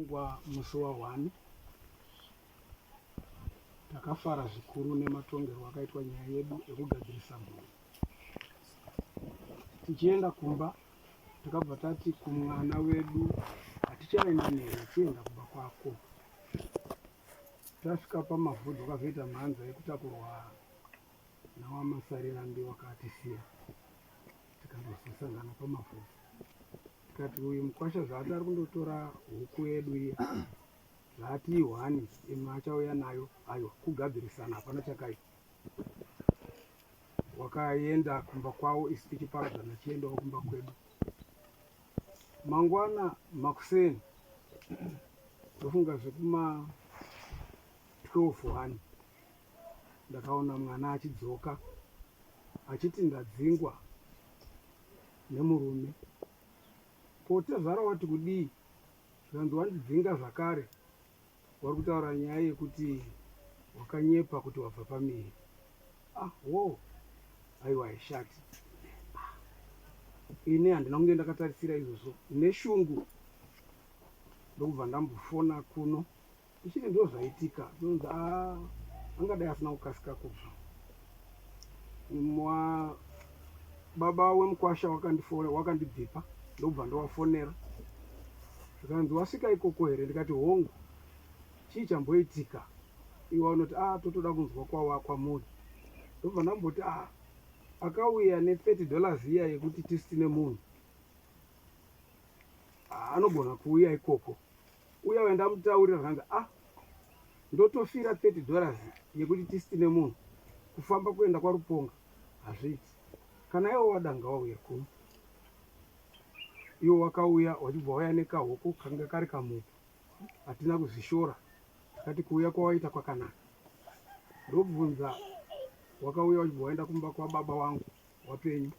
Takatongwa musi wa 1 takafara zvikuru nematongerwo akaitwa nyaya yedu ekugadzirisa mhuri. Tichienda kumba takabva tati kumwana wedu hatichaenda newe chienda kumba kwako. Tasvika pamavhudzi wakazoita mhanza yekutakurwa nawamasarirambi wakatisiya tikandozosangana pamavhudzi tikati uyu mukwasha zvaati ari kundotora huku yedu iya zvaati ihwani imwe achauya nayo aiwa kugadzirisana hapana chakaipa wakaenda kumba kwavo isu tichiparadzana chiendawo kumba kwedu mangwana makuseni ndofunga zvekuma 12 one ndakaona mwana achidzoka achiti ndadzingwa nemurume ko tezvara wati kudii zvikanzi wandidzinga zvakare wari kutaura nyaya yekuti wakanyepa kuti wabva pamiri ah wo aiwa haishati ah, ini handina kunge ndakatarisira izvozvo neshungu ndokubva ndambofona kuno Ndichiti ndozvaitika ndinonzi ah, angadai asina kukasika kubva. Mwa baba wemukwasha wakandifona wakandibvipa ndokubva ndowafonera zvikanzi wasvika ikoko here ndikati hongu chii chamboitika iwe vanoti ah totoda kunzwa kwawa kwamuri ndobva ndamboti ah akauya ne 30 dollars iya yekuti tisu tine munhu ah, anogona kuuya ikoko uya uya ndamutaurira zvanzi ah ndotofira 30 dollars yekuti tisi tine munhu kufamba kuenda kwaruponga hazviiti kana iwo wadanga wauya kuno iwo wakauya wachibva wauya nekahuku kanga kari kamupu hatina kuzvishora takati kuuya kwawaita kwakanaka ndobvunza wakauya wachibva waenda kumba kwababa wangu wapenyu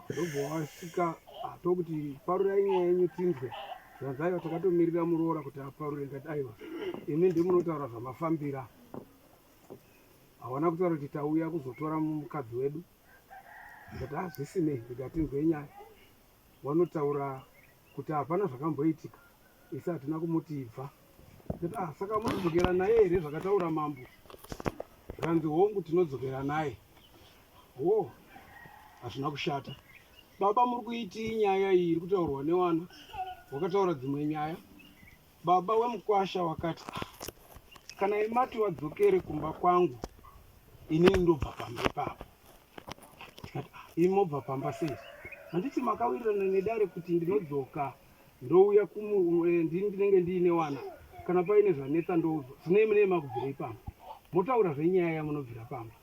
ndobva wasvika ah, tokuti parurai nyaya yenyu tinzwe zvanzi aiwa takatomirira muroora kuti aparure ndikati aiwa imi ndimunotaura zvamafambira hawana kutaura kuti tauya kuzotora mukadzi wedu ndikati hazvisinei ah, ndikatinzwe nyaya wanotaura kuti hapana zvakamboitika isu hatina kumuti ibva ndikati ah, saka munodzokera naye here zvakataura mambo zvikanzi hongu tinodzokera naye wo hazvina kushata baba muri kuitii nyaya iyi iri kutaurwa newana wakataura dzimwe nyaya baba wemukwasha wakati ah, kana imati wadzokere kumba kwangu inini ndobva pamba ipapo tikati ah, imi mobva pamba sei handiti makawirirana nedare kuti ndinodzoka ndouya eh, ndini ndinenge ndiine wana kana paine zvanetsa ndoudzwa zvinei munei makubvirei pamba motaura zvenyaya yamunobvira pamba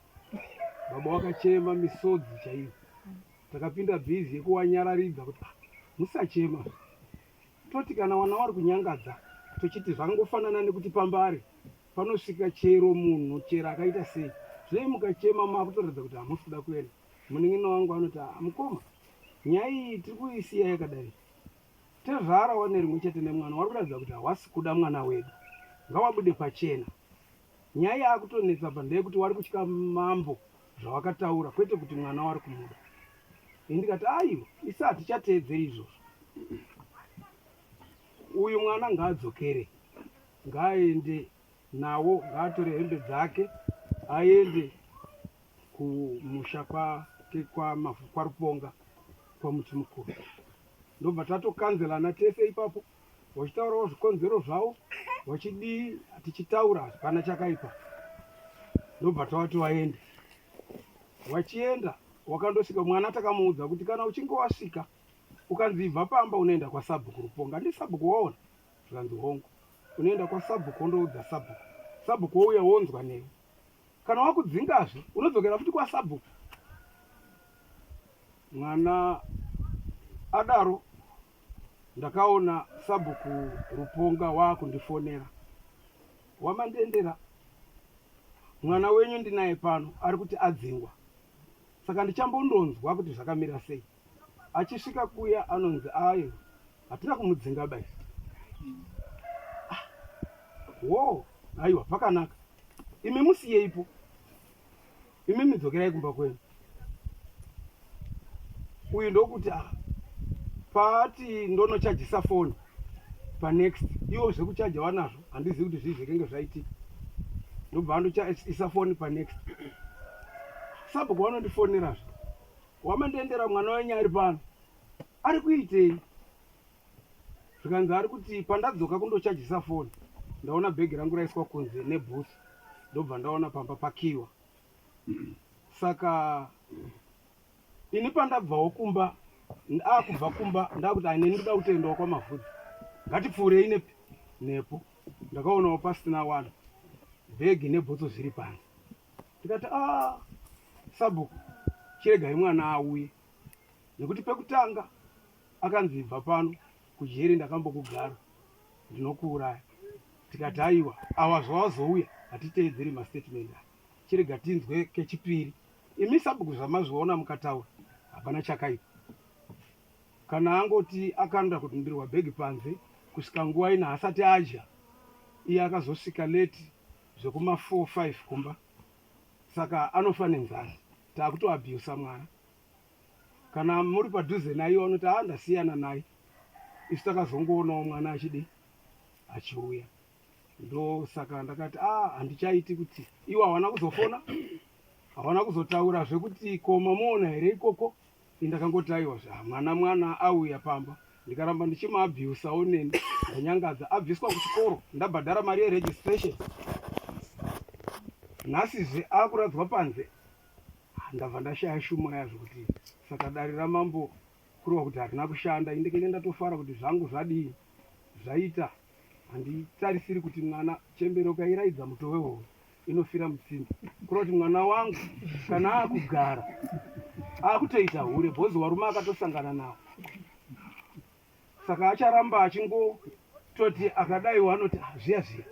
baba wakachema misodzi chaiyo takapinda bhizi yekuwanyararidza kuti ah, musachema toti kana wana wari kunyangadza tochiti zvangofanana nekuti pamba ari panosvika chero munhu chero akaita sei zvinei mukachema makutoratidza kuti hamusi kuda kuenda munin'ina wangu anoti ah, mukoma nyaya iyi tiri kuisiya yakadai tezvara wane rimwe chete nemwana wari kuratidza kuti hawasi kuda mwana wedu ngawabude pachena nyaya yaakutonetsa pa ndeyekuti wari kutya mambo zvawakataura kwete kuti mwana wari kumuda ini ndikati aiwa isi hatichateedzeri izvozvo uyu mwana ngaadzokere ngaaende nawo ngaatore hembe dzake aende kumusha kwake kwaruponga kwamuti mukuru ndobva tatokanzelana tese ipapo wachitaurawo zvikonzero zvavo wachidii tichitaura hapana chakaipa ndobva tavati waende wachienda wakandosvika mwana takamuudza kuti kana uchinge wasvika ukanzi ibva pamba unoenda kwasabhuku ruponga ndisabhuku waona zvikanzi hongu unoenda kwasabhuku wondoudza sabhuku sabhuku wouya wonzwa newe kana wakudzingazve unodzokera futi kwasabhuku mwana adaro ndakaona sabhuku ruponga waakundifonera wamandendera mwana wenyu ndinaye pano ari kuti adzingwa saka ndichambondonzwa kuti zvakamira sei achisvika kuya anonzi ayo hatina kumudzinga ba isu ah, wo aiwa pakanaka imi musiyeipo imi midzokerai kumba kwenyu uyu ndokuti ah, paati ndonochajisa foni Panext iwo zvekuchaja wanazvo, handizivi kuti zvii zvekenge zvaitika. Ndobva andoisa foni panext. Sabhuku vanondifonerazve, wamandiendera mwana wenyu ari pano ari kuitei? Zvikanzi ari kuti pandadzoka kundochajisa foni ndaona bhegi rangu raiswa kunze nebhutsu, ndobva ndaona pamba pakiwa. Saka ini pandabvawo kumba, akubva kumba ndakuti aineni ndoda kutoendawo kwaMavhudzi, ngatipfuurei nepi nepo. Ndakaonawo pasina wanhu, bhegi nebhutsu zviri panze. Ndikati a ah, sabhuku, chiregai mwana auye, nekuti pekutanga akanzi ibva pano kujeri ndakambokugara ndinokuuraya. Tikati aiwa, awa zvawazouya hatiteedzeri mastatement aya, chirega tinzwe kechipiri. Imi sabhuku zvamazviona mukataura hapana chakaipa. Kana angoti akanda kutundirwa bhegi panze kusvika nguva ino haasati adya, iye akazosvika late zvekuma 4 5 kumba, saka anofa nenzara. Takutoabusa mwana. Kana muri padhuze naiye vanoti haa ndasiyana naye. Isu takazongoonawo mwana achidi achiuya, ndosaka ndakati a handichaiti kuti iwo hawana kuzofona, hawana kuzotaura zvekuti ko mamuona here ikoko. Indakangoti aiwa zva mwana mwana auya pamba, ndikaramba ndichimuabhusawo neni ndanyangadza. Abviswa kuchikoro, ndabhadhara mari yeregistration, nhasizve akuradzwa panze. Ndabva ndashaya shuma yazvo kuti saka dare ramambo kureva kuti harina kushanda. Indikenge ndatofara kuti zvangu zvadii zvaita. Handitarisiri kuti mwana chembere ukairaidza muto wehove inofira mutsime, kureva kuti mwana wangu kana akugara akutoita hure bhozi warume akatosangana nawo, saka acharamba achingototi akadaiwo anoti ah, zviya zviya,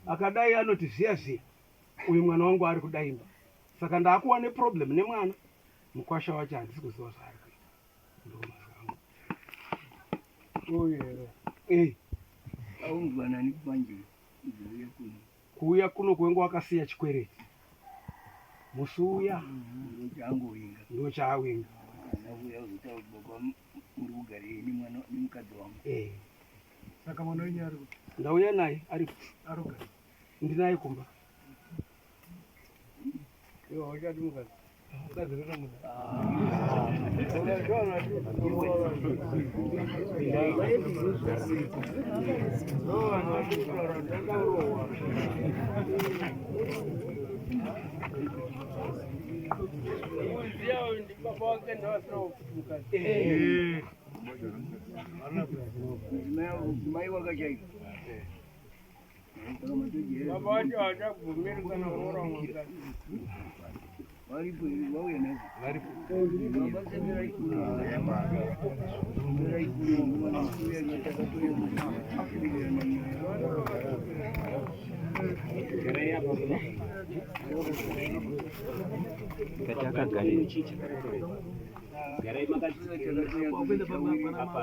akadai anoti zviya zviya, uyu mwana wangu ari kudaimba. Saka ndaakuwa neproblem nemwana mukwasha wacho, handisi kuziva zvaari kuita. Ndomazwi angu. Uyu here? Eh. Aunzwa nani manje kuuya kuno? Kuuya kuno kuwenga wakasiya chikwereti musi uya. Ndochaangovinga. Ndochaawinga. Kana kuuya kuzotaura kuti baba muri kugarei nemwana nemukadzi wangu. Eh. Saka mwana wenyu ari kupi? Ndauya naye aripo. Ari kugara. Ndinaye kumba. Iwe hauchadi mukadzi. Mukadzi ndotomuda. Mudzimai wakachaipa. Baba wacho havachabvumiri kana kuroora mumwe mukadzi. Varipo here? Vauya nhasi? Varipo. Baba semberai kuno. Semberai kuno. Uya takatouya kuwirirana nyaya. Garai apa. Kati akagarira. Garai makati apa.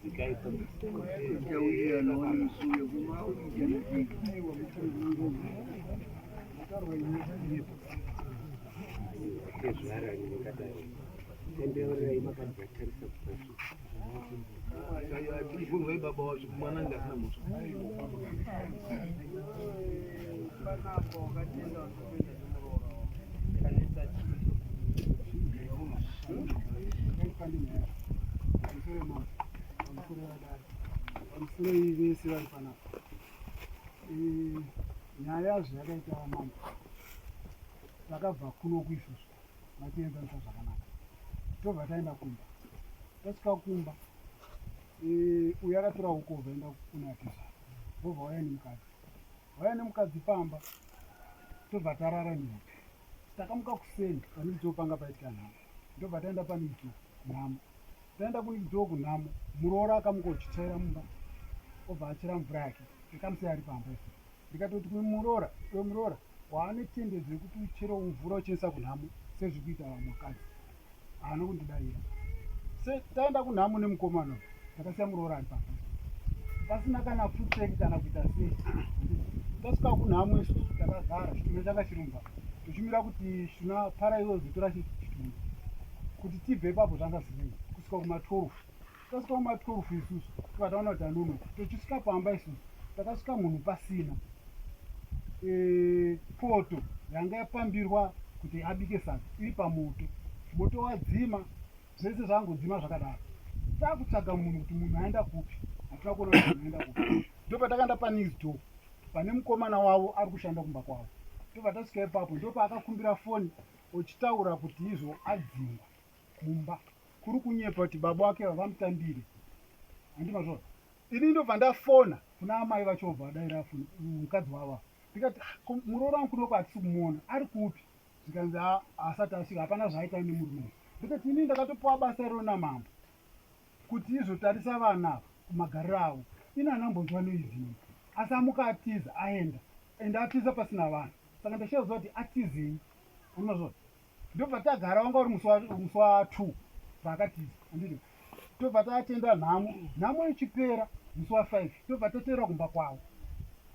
Dzikai pa. Tawirirana wanosuya kuma Tezvara ndakadai. Tendererai makadzatarisa kupasi. Ibvunzai baba wacho mwana ange asina mhosva. Panapa wakatenda watokuenda nemuroora wako. Kanetsa chii? Pamusoroi vese vari panapa. Nyaya zvayakaita mambo, takabva kuno isusu vatienzanisa zvakanaka, tobva taenda kumba. Tasvika kumba, uyu akatora huku vaenda kuna atezvara, vobva vauya nemukadzi, vauya nemukadzi pamba, tobva tarara nehope. Takamuka kuseni panidoo panga paitika nhamo, ndobva taenda panidoo kunhamo. Taenda kunidoo kunhamo, muroora akamuka uchitsvaira mumba, obva achera mvura yake, tikamusiya ari pamba isu. Ndikatoti kumuroora, iwe muroora waane tendedzo yekuti uchere mvura uchiendesa kunhamo sezviri kuita vamwe vakadzi. Haana kundidaira. Se taenda kunhamo nemukomana uyu, takasiya muroora ari pamba pasina kana futseki kana kuita sei. Tasvika kunhamo isusu takagara, chitunha changa chiri mumba, tochimira kuti chitunha para iwe uzotora chitunha kuti tibve ipapo. Zvanga zvinei kusvika kuma 12. Tasvika kuma 12 isusu tobva taona kuti anonoka. Tochisvika pamba isusu takasvika munhu pasina. E, poto yanga yapambirwa kuti abike sadza iri pamoto. Moto wadzima zvese zvangodzima zvakadaro. Takutsvaga munhu kuti munhu aenda kupi. Hatina kuona kuti munhu aenda kupi. Ndopatakaenda pa next door pane mukomana wavo ari kushanda kumba kwavo. Tobva tasvika ipapo ndopaakakumbira foni uchitaura kuti izvo adzingwa kumba kuri kunyepa kuti baba wake vavamutambire handi mazvona ini ndobva ndafona kuna amai vacho obva vadaira foni mukadzi wavo ndikati ah, muroora wangu kunoko hatisi kumuona ari kupi zvikanzi ah, asati asvika hapana zvaaita nemurume ndikati ini ndakatopiwa basa iro namambo kuti izotarisa vana ava kumagariro avo ini anambonzwa noizi asi amuka atiza aenda ende atiza pasina vanhu saka ndashaya kuziva kuti atizei unozvona ndobva tagara wanga uri musi wa 2 paakatiza anditi tobva tatenda nhamo nhamo ichipera musi wa 5 tobva tateera kumba kwavo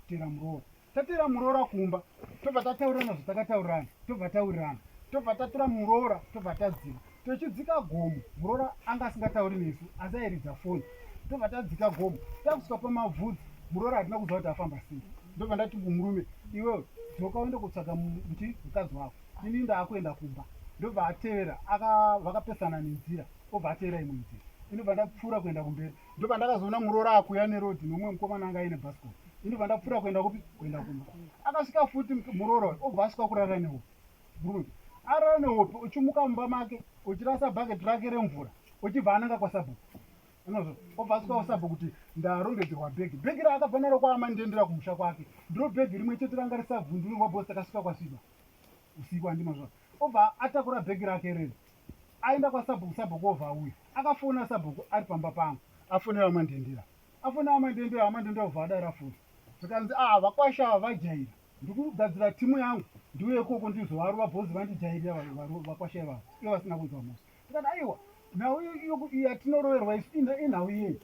kuteera muroora tateera muroora kumba tobva tataurirana zvatakataurirana tobva taurirana tobva tatora muroora tobva tadzika tochidzika gomo muroora anga asingatauri nesu asi airidza foni tobva tadzika gomo takusvika pamavhudzi muroora hatina kuziva kuti afamba sei ndobva ndati kumurume iwewe dzoka uende kutsvaga muchi mukadzi wako ini ndaakuenda kumba ndobva atevera vakapesana nenzira obva atevera imwe nzira inobva ndapfuura kuenda kumberi ndobva ndakazoona muroora akuya nerodhi nomumwe mukomana anga aine bhasikoro inobva ndapfuura kuenda kupi kuenda kumba akasvika futi muroora uyu obva asvika kurara nehope murume arara nehope uchimuka mumba make uchirasa bhaketi rake remvura uchibva ananga kwasabhuku unozvo obva asvika kwasabhuku kuti ndarongedzerwa bhegi bhegi raakabva naro kwaamandendera kumusha kwake ndiro bhegi rimwe chete ranga risabvundunurwa bhosi takasvika kwasviba usiku andimazvo obva atakura bhegi rake rero aenda kwasabhuku sabhuku obva auya akafona sabhuku ari pamba pangu afonera mandendera afonera mandendera amandendera obva adaira foni zvikanzi ah vakwasha ava vajaira ndikugadzira timu yangu ndiuye ikoko ndizovarova bhozi vandijairira vakwasha ivavo ivo vasina kunzwa mhosva tikati aiwa nhau yatinoroverwa isu inhau yei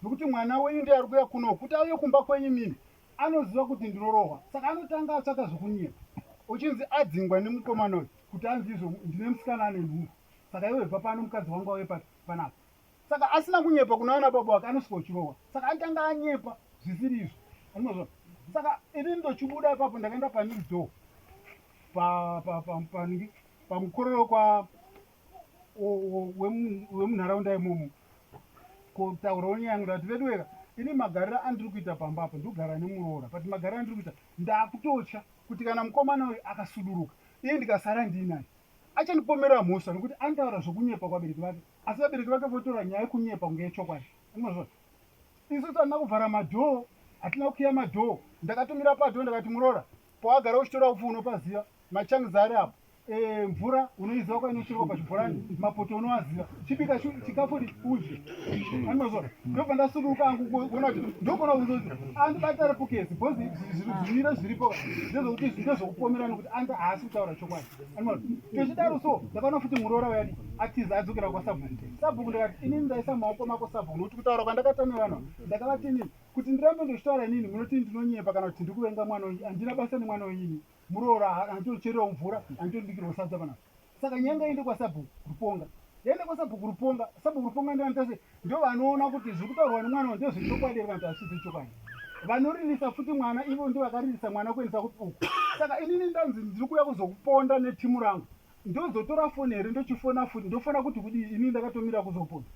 nokuti mwana wenyu ndiye ari kuuya kuno kuti auye kumba kwenyu mimi anoziva kuti ndinorohwa saka anotanga atsvaka zvokunyepa uchinzi adzingwa nemukomana uyu kuti anzi izvo ndine musikana ane nhumbu saka iwe bva pano mukadzi wangu auye panapa saka asina kunyepa kuna ana baba wake anosvika uchirohwa saka anotanga anyepa zvisiri izvo anozva saka ini ndochibuda ipapo ndakaenda panext door pamukororo kwa wemunharaunda imomo kutaurawo nyaya yangu ndati veduweka ini magariro andiri kuita pamba apo ndikugara nemuroora but magariro andiri kuita ndakutotya kuti kana mukomana uyu akasuduruka iye ndikasara ndiinaye achandipomera mhosva nekuti anotaura zvokunyepa kuvabereki vake asi vabereki vake votora nyaya yekunyepa kunge yechokwadi unozvona isu tatina kuvhara madhoo hatina kukiya madhoo ndakatumira padhoo ndakati muroora pawagara uchitora upfu unopaziva machangs ari apo e, mvura unoiziva kwainocherwa pachibhorani mapoto unoaziva chibika chikafu udye anozora ndobva ndasuduruka angu kuona kuti ndogona kuzoti andibata repukesi bhozi zvimiro zviripo ndezvokuti ndezvokupomera nokuti andi haasi kutaura chokwadi anozora tochidaro so ndakaona futi muroora uyani atiza adzokera kwasabhuku sabhuku ndakati inini ndaisa maoko mako sabhuku nokuti kutaura kwandakaita nevanhu ndakavati inini kuti ndirambe ndochitaura inini munoti ndinonyepa kana kuti ndikuvenga mwana wenyu handina basa nemwana wenyu inini muroora handitochererawo mvura handitobikirwa sadza panapa saka nyanga ende kwasabhuku ruponga yaenda kwasabhuku ruponga sabhuku ruponga ndovanoita ndo vanoona kuti zviri kutaurwa nemwana ndezvechokwadi here kana kuti hazvisi zvechokwadi vanoririsa futi mwana ivo ndo vakaririsa mwana kuendesa kupi uku saka inini ndanzi ndiri kuuya kuzokuponda netimu rangu ndozotora foni here ndochifona futi ndofona kuti kudii inini ndakatomira kuzoponda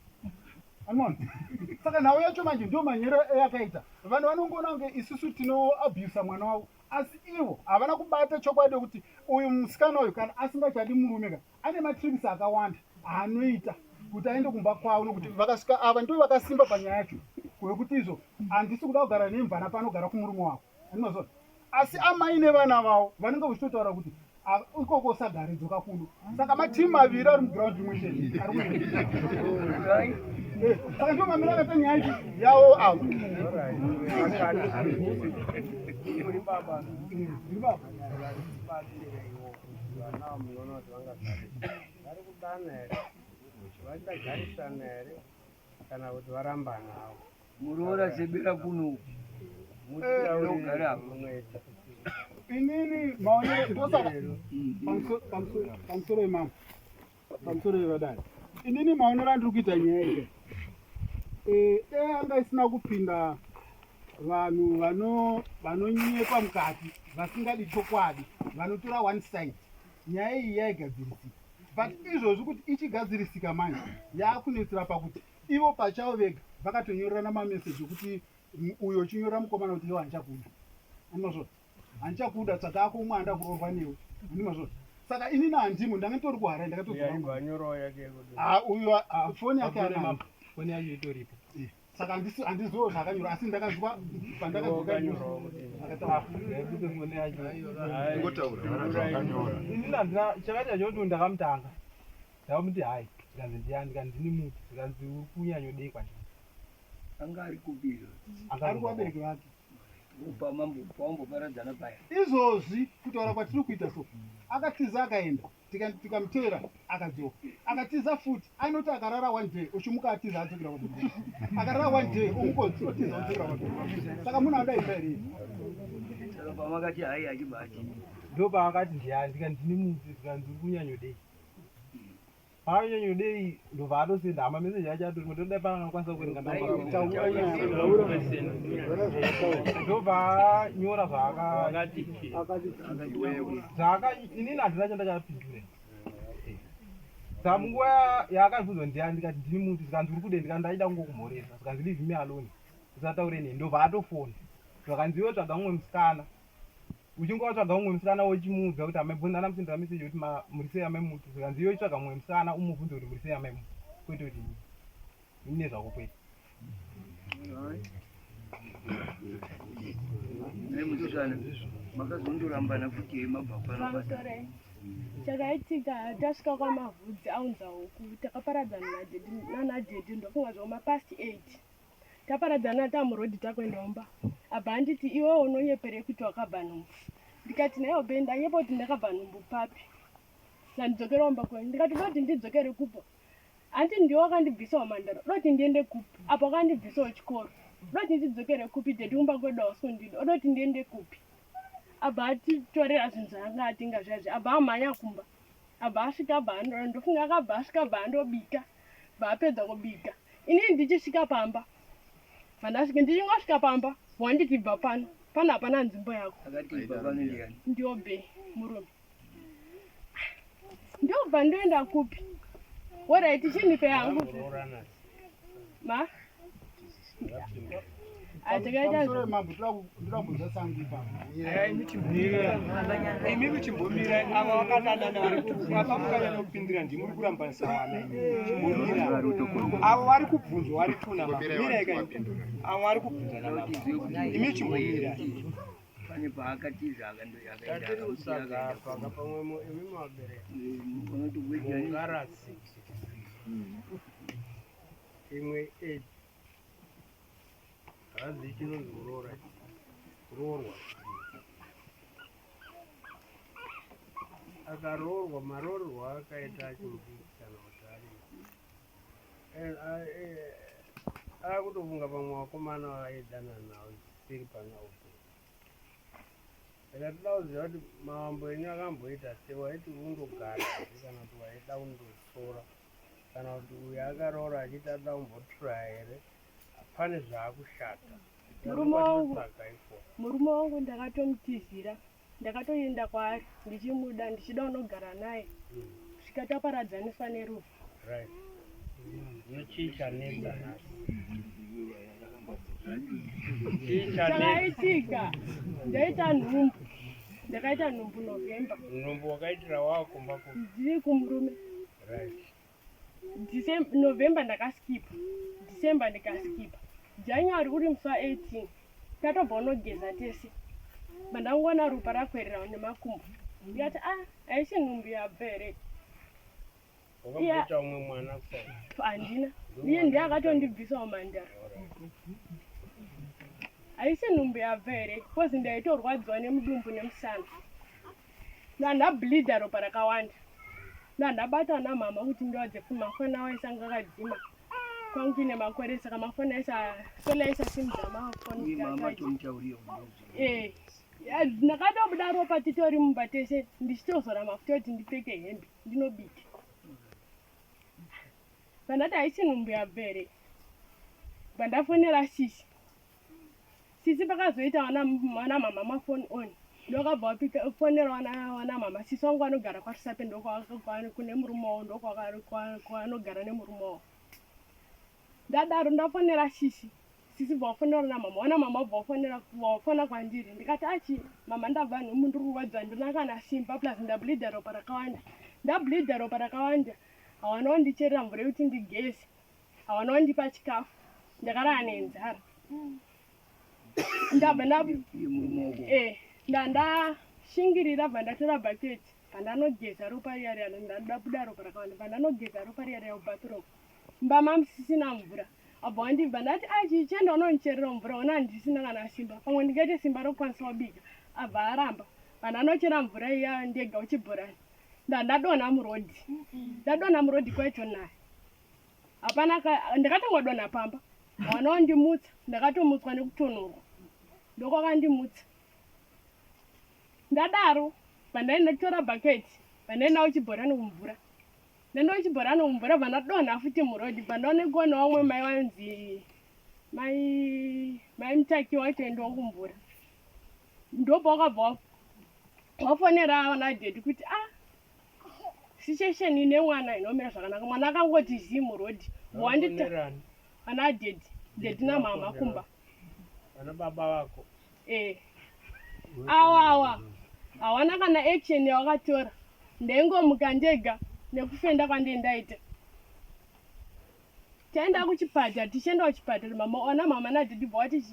Anona. Saka nhau yacho manje ndio manyero eyakaita. Vanhu vanongoona kunge isusu tinoabusa mwana wavo asi ivo havana kubata chokwadi kuti uyu musikana uyu kana asingachadi murume ka ane matrips akawanda aanoita kuti aende kumba kwavo nokuti vakasvika ava ndivo vakasimba panyaya yacho wekuti izvo handisi kuda kugara nemvana panogara kumurume wako anozona asi amai nevana vavo vanenge vachitotaura kuti ah, ikoko usagare dzoka kuno saka matimu maviri ari muground rimwe chete eh, saka ndiwo mamiro akaita nyaya ichi yavo avo vachagarisana here kana kuti varambana avo Muroora sebera kuno mutogara apa. Inini maonero ndosaka pamusoro imama pamusoro yevadare inini maonero andiri kuita nyaya iyi. Eh, dai anga isina kupinda vanhu vanonyepa mukati vasingadi chokwadi vanotora one side nyaya iyi yaigadzirisika but izvozvi kuti ichigadzirisika manje yakunetsera pakuti ivo pachavo vega vakatonyorerana mameseji ekuti uyo uchinyorera mukomana kuti iwo handichakuda andimazvona handichakuda tsvaga ako umwe handa kuroorwa newe andimazvona saka inini handimo ndanga nditori kuharare ndakatodzoka uyo foni yake anayo foni yacho itoripo eh, saka handiziwo zvakanyora asi ndakazwa pandakadzoka inini handina chakaita chokuti ndakamutanga ndakamuti hai zvikanzi ndiyani ndikanzi ndini muti zvikanzi uri kunyanyodei kwandiri Anga ari kupi izvozvi? Ari kuvabereki vake. Pamamboparadzana paya. Izvozvi kutaura kwatiri kuita so akatiza akaenda tikamutevera akadzoka akatiza futi anoti akarara one day uchimuka atiza adzokera kwabereki akarara one day omuka otiza odzokera kwabereki saka munhu anoda imba here Saka pamakati hai achibva ati ndopaakati ndiyani ndikati ndini muti zvikanzi uri kunyanyodei Paanyanyodei ndobva atosenda hama message yacho atorimo toda paanokwanisa kuverenga ndobva anyora zvaakati zvaaka inini handina chandakapindura saka munguva yaakabvunzwa ndiyani ndikati ndini muti zvikanzi uri kudei ndikati ndaida kungokumhoresa zvikanzi leave me alone usataure neni ndobva atofona zvakanzi iwe tsvaga mumwe musikana Uchinge watsvaga mumwe musikana wochimuudza kuti amai bvunza ndamusendera message yekuti muri sei amai muti zvikanzi iwe chitsvaga mumwe musikana umubvunze kuti muri sei amai muti kwete kuti ini nezvako kwete. Nhai musikana makazondorambana futi here mabva pano basa? Chakaitika tasvika kwaMavhudzi aunza huku takaparadzana nadhedhi nanadhedhi ndofunga zvoma past 8 Taparadzana tamuroad takuenda kumba abva anditi iwewe unonyeperei kuti wakabva nhumbu ndikati naiwo be ndanyepa kuti ndakabva nhumbu papi sandidzokera kumba kwenyu ndikati uda kuti ndidzokere kupo hanti ndiwe wakandibvisawo mandaro uda kuti ndiende kupi apa wakandibvisawo chikoro uda kuti ndidzokere kupi dedi kumba kwedu hausi kundida uda kuti ndiende kupi abva atitorera zvinhu zvaanga atenga zviya zviya abva amhanya kumba abva asvika abva ndofunga akabva asvika abva andobika bva apedza kubika inini ndichisvika pamba vandasvika ndichingosvika pamba wanditi bva pano pano hapana nzvimbo yako ndiyo be murume ndobva ndoenda kupi orit chindipe yangu ma Pamusoro mambo ndoda kubvunza sangu ipapo. Imi kuchimbomira ava vakadanana vari apa mukanyanya kupindira ndimi muri kurambanisa vana imi. Chimbomira. Avo vari kubvunzwa vari tuna mambo. Mirai ka imi. Avo vari kubvunza namambo. Imi chimbomira. Pane paakatiza akaenda Tatiri kutsvaga apa pamwe imi mabereki. Mungarasi. Imwe age. Hanzi chinonzi kuroora kuroorwa. Akaroorwa maroorwa akaita achimudiki kana kuti ari akutofunga pamwe vakomana vaidanana navo zvisiri pana upe. Saka toda kuziva kuti mavambo enyu akamboita sei waiti undogara here kana kuti waida kundotora kana kuti uyu akaroora achiti ada kumbotraya here pane zvaakushata Murume wangu murume wangu ndakatomutizira ndakatoenda kwaari ndichimuda ndichida unogara naye kusvika taparadzaniswa nerufu right chii chanetsa nhasi chii chanetsa chakaitika ndaita nhumbu ndakaita nhumbu november nhumbu wakaitira wakumba ku ndiri kumurume right December, November ndakaskipa December ndikaskipa January uri musi wa 18 tatobva unogeza tese bandangoona ropa rakwerera nemakumbo ndikati ah haisi nhumbu yabva here wakamboita umwe mwana kusai handina iye ndiye akatondibvisawo mandara haisi nhumbu yabva here bcause ndaitorwadziwa nemudumbu nemusana ndandableeda ropa rakawanda ndandabata namama kuti ndiwadze foni mafoni awo ese anga akadzima kwangu kuine makore saka mafoni aisa sola isasimudza mafoni eh, ndakatobuda ropa titori mumba tese ndichitozora mafuta kuti ndipfeke hembe ndinobika pandati haisi nhumbu yabva here Bva ndafonera sisi. Sisi pakazoita wana wana mama mafoni on ndokabva wapika fonera wana wana mama sisi wangu anogara kwaRusape ndokwa kune murume wavo ndokwaanogara nemurume wavo. Ndadaro ndafonera sisi sisi bva wafonera na mama wana mama bva wafonera wafona kwandiri ndikati achi mama ndabva nhumbu ndiri kurwadziwa ndina kana simba plus ndableeda ropa rakawanda ndableeda ropa rakawanda hawana wandicherera mvura yekuti ndigeze hawana wandipa chikafu ndakarara nenzara ndabva nda eh ndandashingirira bva ndatora bhaketi pandanogeza ropa riya riya ndabuda ropa rakawanda pandanogeza ropa riya riya kubathroom mba mamusisina mvura abva wandibva ndati achi chienda unondicherera mvura ona handisina kana simba pamwe ndingaite simba rokukwanisa kubika abva aramba pandanochera mvura iya ndega uchibhorani ndandadonha murodhi ndadonha murodhi kwaitonaya hapana ndakatongodonha pamba mwana wandimutsa ndakatomutswa nekutonhorwa ndokwakandimutsa ndadaro pandainotora bhaketi pandaenda kuchibhorani kumvura ndaenda kuchibhorani kumvura bva ndadonha futi murodhi bva ndaonekwa nevamwe mai vanzi mai mai mutaki waitoendawo kumvura ndopawakabva wafonera vana dhedhi kuti ah situation ine mwana inomira zvakanaka mwana akangoti zii muroad wandita ana daddy daddy namama kumba ana baba vako eh awa awa hawana kana action yawakatora ndaingomuka ndega nekufenda kwandei ndaita taenda kuchipatara tichienda kuchipatara mama ona mama nadaddy bva wati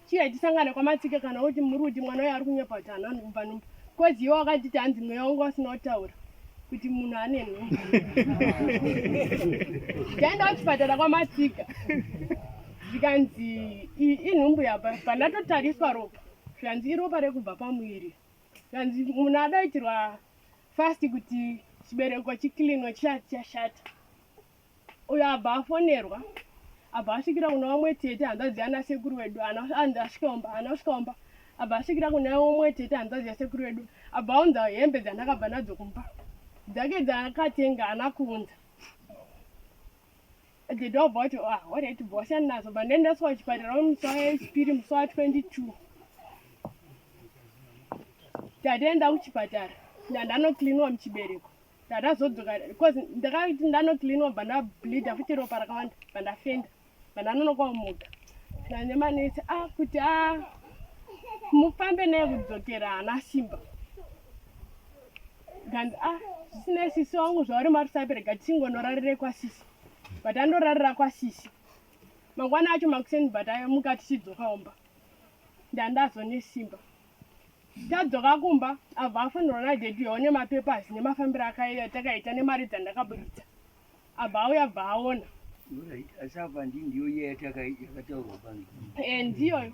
chiya tisangane kwamatsika kana kuti muri kuti mwana uyo ari kunyepa kuti haana kubva nhumbu kozi iwe wakatiti hanzi mweya wangu wasina kutaura kuti munhu ane nhumbu taenda kuchipatara kwamatsika zvikanzi inhumbu yapa pandatotariswa ropa zvikanzi iropa rekubva pamuviri zvikanzi munhu adaitirwa fast kuti chibereko chiklinwe chisati chashata uyo abva afonerwa abva asvikira kuna vamwe tete hanzvadzi yana sekuru wedu asvika umba ana kusvika umba abva asvikira kuna umwe tete hanzvadzi yasekuru wedu abva aunza hembe dzandakabva nadzo kumba dzake dzaakatenga haana kuunza dhedhi wabva wati ah, alright bva wasiyana nadzo bva ndaendeswa kuchipatara musi wechipiri musi wa22 tataenda kuchipatara ndandanocleanwa muchibereko ndandazodzoka because ndakati ndanocleanwa bva ndableeda futi ropa rakawanda bva ndafenda bva ndanonoka kumuka nanemanesi a ah, kuti a ah, mufambe naye kudzokera haana simba kanzi a ah, zvisinei sisi wangu zvauri marusape rega tichingonorarire kwasisi but andorarira kwasisi mangwana acho makuseni but amuka tichidzoka umba ndandazone simba tadzoka kumba abva afonirwa nadhedhi yaone mapapers nemafambiro takaita nemari dzandakabuditsa abva auya abva aona asi apa ndi ndiyo iya yakataurwa pano eh, ndiyoyo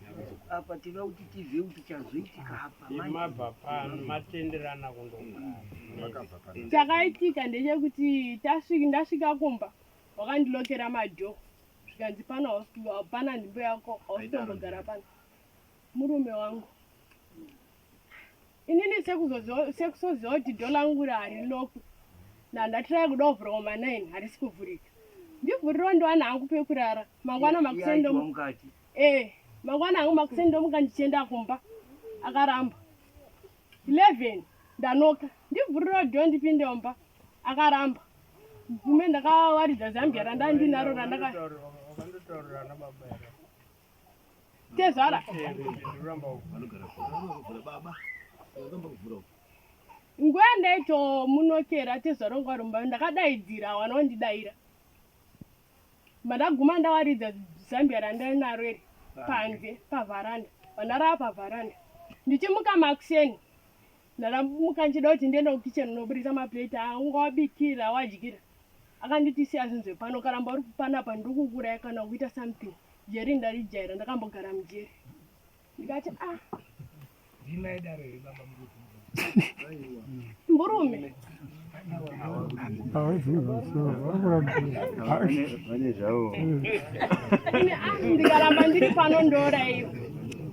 apa tinoda kuti tizive kuti chazoitika apa mabva pano matenderana kundogara chakaitika ndechekuti tasvika ndasvika kumba wakandilokera madhoo zvikanzi pano hapana nzvimbo yako hausi pano murume wangu inini sekusoziva kuti dho langu harilokwi ndandatiraya kuda kuvhura kuma 9 harisi kuvhurika ndivhurirewo ndiwana hangu pekurara mangwana makuseni eh mangwana hangu makuseni ndomuka ndichienda kumba akaramba 11 ndanoka ndivhurirewo dho ndipinde mumba akaramba gume ndakawaridza zambia randandinaro randaka tezvara nguva ndaitomunokera tezvara wangu arumba ndakadaidzira wana wandidaira mandaguma ndawaridza zambia randainaro iri panze pavharanda vandarava pavharanda ndichimuka makuseni ndaramuka ndichida kuti ndiende kukicheni unoburitsa maplate aunga wabikira wadyira akanditi siya zvinhu zvepano karamba uri panapa ndiri kukuuraya kana kuita something jeri ndarijaira ndakambogara mujeri ndikati ah mburume ndikaramba ndiri pano ndouraiwa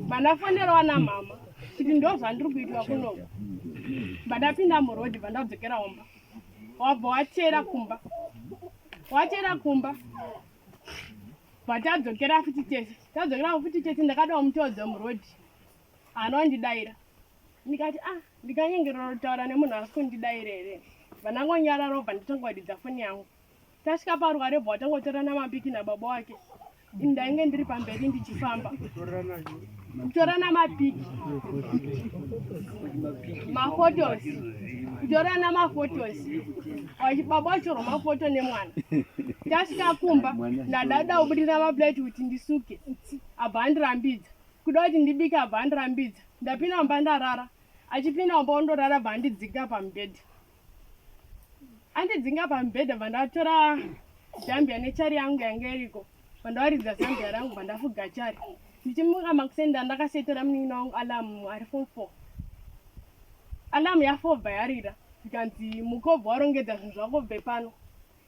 mandafonerawa namama kuti ndo zvandiri kuitwa kunoko bandapinda murodhi bandadzokera umba wabva watera kumba watera kumba Bva tadzokera futi tese, tadzokera futi tese, ndakadawo mutodza murodhi, haana kundidaira. Ndikati ah, ndikanyengerera kutaura nemunhu asi kundidaira here? Bva ndangonyarara, bva ndatongoridza foni yangu. Tasvika paruware bva watangotorana mapiki nababa wake. Ini ndainge ndiri pamberi ndichifamba. Kutorana mapiki. Mafotos. Kutorana mafotos. Baba wachorwa mafoto nemwana. Tasvika kumba ndadada kubudisa maplate kuti ndisuke. Abva andirambidza. Kuda kuti ndibike abva andirambidza. Ndapinda mumba ndarara. Achipinda mumba ondorara bva andidzinga pamubhedha. Andidzinga pamubhedha bva ndatora zambia nechari yangu yange iriko. Bva ndawaridza zambia rangu bva ndafuga chari. Ndichimuka makuseni ndandakasetera munin'ina wangu alarm ari form 4. Alarm ya 4 bva yarira. Zvikanzi muka ubva warongedza zvinhu zvako ubve pano.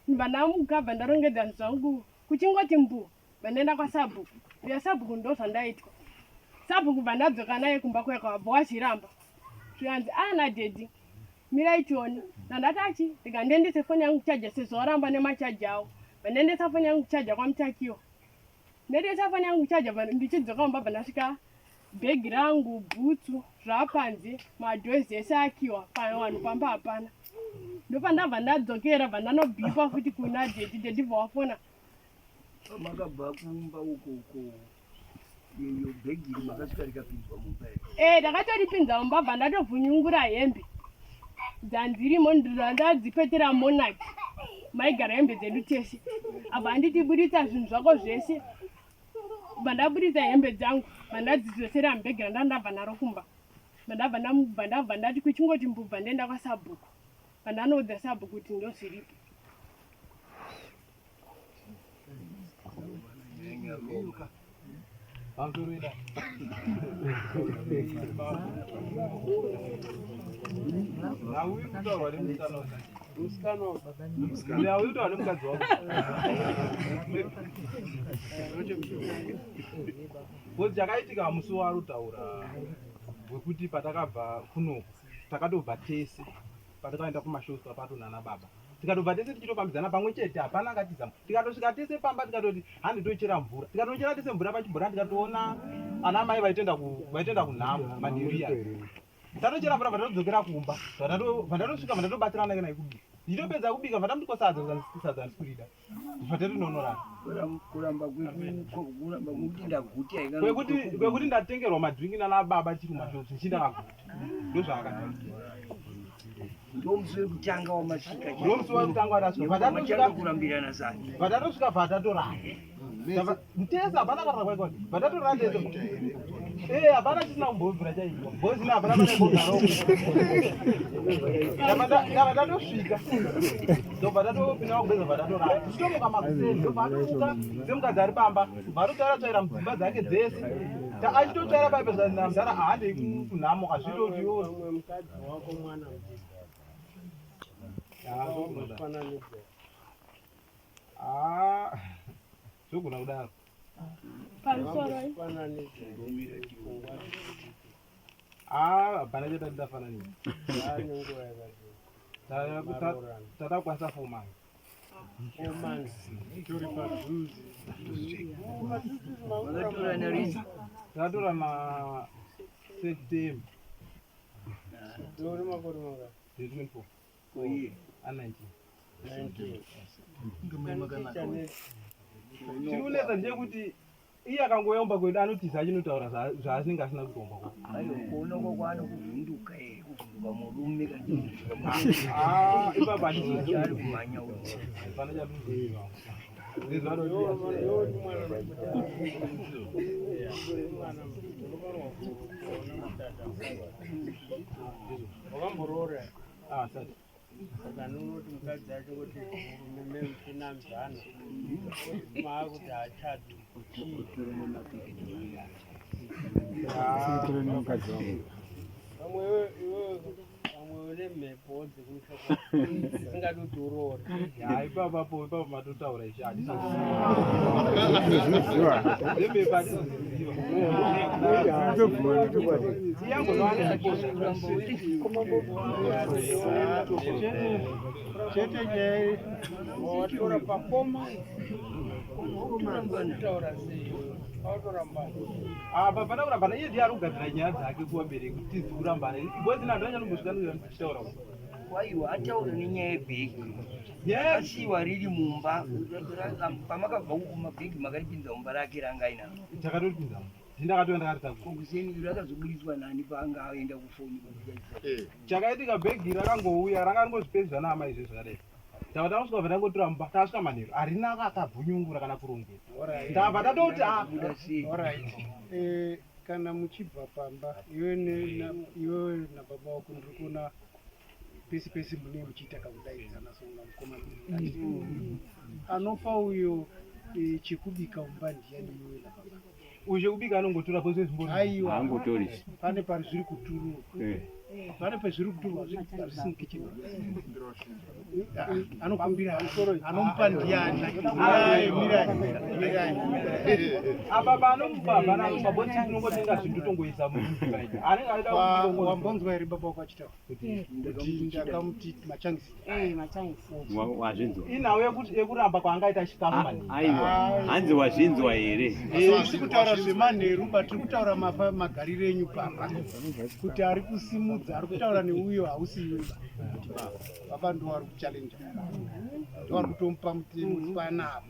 Ndibva ndamuka bva ndarongedza zvinhu zvangu kuchingoti mbu bva ndaenda kwasabhuku. Uya sabhuku ndozvandaitwa. Sabhuku bva ndadzoka naye kumba kweko abva wazviramba. Zvikanzi ah nadaddy mirai tione. Ndandati achi ndikandiendese foni yangu kuchaja sezvo waramba nemachaji awo. Bva ndaendesa foni yangu kuchaja kwaMutakiwa. Ndaendesa foni yangu kuchaja bva ndichidzoka kumba bva ndasvika bhegi rangu, bhutsu zvapanze, madhozi ese akiwa, vanhu pamba hapana. Ndopandabva ndadzokera bva ndanobhipa futi kuna daddy, daddy bva wafona. Makabva kumba uko uko iyo bhegi iri makasvika rikapinzwa mumba here? Eh, ndakatoripinza mumba bva ndatovhunyungura hembe dzandirimo ndadzipetera monarch maigara hembe dzedu tese. Abva anditi buritsa zvinhu zvako zvese, bva ndaburitsa hembe dzangu bva ndadzidzosera mubhegi randandabva naro kumba. Bva ndabva ndati kuchingoti mbubva ndaenda kwasabhuku, bva ndanoudza sabhuku kuti ndozviripo. Because chakaitika musi warutaura wekuti patakabva kunoku takatobva tese patakaenda kumashows papato nana baba tikatobva tese tichitofambidzana pamwe chete, hapana akatiza. Tikatosvika tese pamba tikatoti handi tochera mvura, tikatochera tese mvura pachibhorani, tikatoona ana mai vaitenda kunhamo madhiriya. Tatochera mvura vatatodzokera kumba, vandatosvika vandatobatsirana naye kubika. Ndichitopedza kubika vandamuti sadza, sadza handisi kurida, vatatononorana. Kuramba kuramba kwekuti ndaguta kwekuti ndatengerwa madrinki nana baba chiri kumashops ndichienda kaguta, ndozvaakataura. Ndomusi wekutanga wamasvika, ndomusi wekutanga watasvika, matanga kurambirana zake, vatatasvika vatatorana tese, hapana kana kwaikwa vatatorana tese. Eh, hapana chisina kumbobvira chaitwa bhozina, hapana pane ndava tatosvika ndobva tatopinda kugeza vatatorana tichitomuka makuseni, ndobva atomuka semukadzi ari pamba, bva atotsvaira tsvaira mudzimba dzake dzese, achitotsvaira paipe zvanamudhara ahandei kunhamo kazvitoti yo mukadzi wako mwana mudiki mufananidzo. Ah, zvogona kudaro. Pamusoro. Mufananidzo pfungwa. Ah, hapana chatati tafananidza. Yaane nguva yakati maroorana? Tatakwanisa 4 months. 4 months tori padhuze. Vakatorana rini? Takatorana September. Tori makore mangani? 24. Koiye? A 19. 19. Chiri kunetsa ndechekuti iye akangoyomba kwedu anotiza achinotaura zvaanenge asina kutomba kwedu. Aiwa, kuona kwako kuvhunduka here, kuvhunduka murume kana Ah, ipapa handisi ari kumhanya uyu. Hapana chatinoziva. Yoti mwana mwana unofanirwa kuona mutata wakamboroora. Ah, sati. Saka nunoti mukadzi acho kuti murume memuchinamzana maakuti haachadi chii? Pamwe iwewe pamwe. une mhepo dzekumusha kwako dzisingadi kuti uroore. Ha, ipapapo ipapo matotaura izvi handizoziva zvemhepo handizoziva. Chete nyaya Watora pakoma kutaura sei? Autorambana. Apa pana kurambana, iye ndiye ari kugadzira nyaya dzake kuvabereki kuti tizi kurambana because ini handina chanombosvika ndichitaura. Waiwa ataura nenyaya yebhegi. Nyaya Asiwa riri mumba pamakabva uku, mabhegi makaripinza mumba rake ranga ainaro? Takatoripinza, ndakatouya ndakaritakura. Kuseni rakazoburitswa nani paanga aenda kufoni? Chakaitika, bhegi rakangouya ranga ringozvipedzwa naama izvo zvakadai. Tava tasvika, bva tangotora mumba, tasvika manheru harina akabvunyungura kana kurongedza, ndabva tatoti ah. Buda sei? Alright. Kana muchibva pamba iwe iwe nababa wako, ndiri kuona pese pese munee muchiita kakudaidzana songa mukomana. Anopa uyo chekubika mumba ndiyani, iwe nababa? Uyu chekubika anongotora pose zvimbori. Aiwa. Haangotori. Pane pari zviri kuturwa. Pane pezviri kuturwa hazvisi mukicheni. Anokumbira, anomupa ndiyani? Mirai, mirai, mirai. Apa panomupa hapana anomupa boti, tinongotenga zvinhu totongoisa muanenge aida. Wambonzwa here baba wako achitaura kuti ndakamuti machangisi? Wazvinzwa? Inhau yekuramba kwaangaita chikafu manheru. Aiwa, hanzi wazvinzwa here? Tisi kutaura zvemanheru ba, tiri kutaura magariro enyu pamba, kuti ari kusimudza ari kutaura neuyo hausi iwe ba, kuti baba baba ndo ari kuchallenja, ndo ari kutomupa mutemo kuti panapa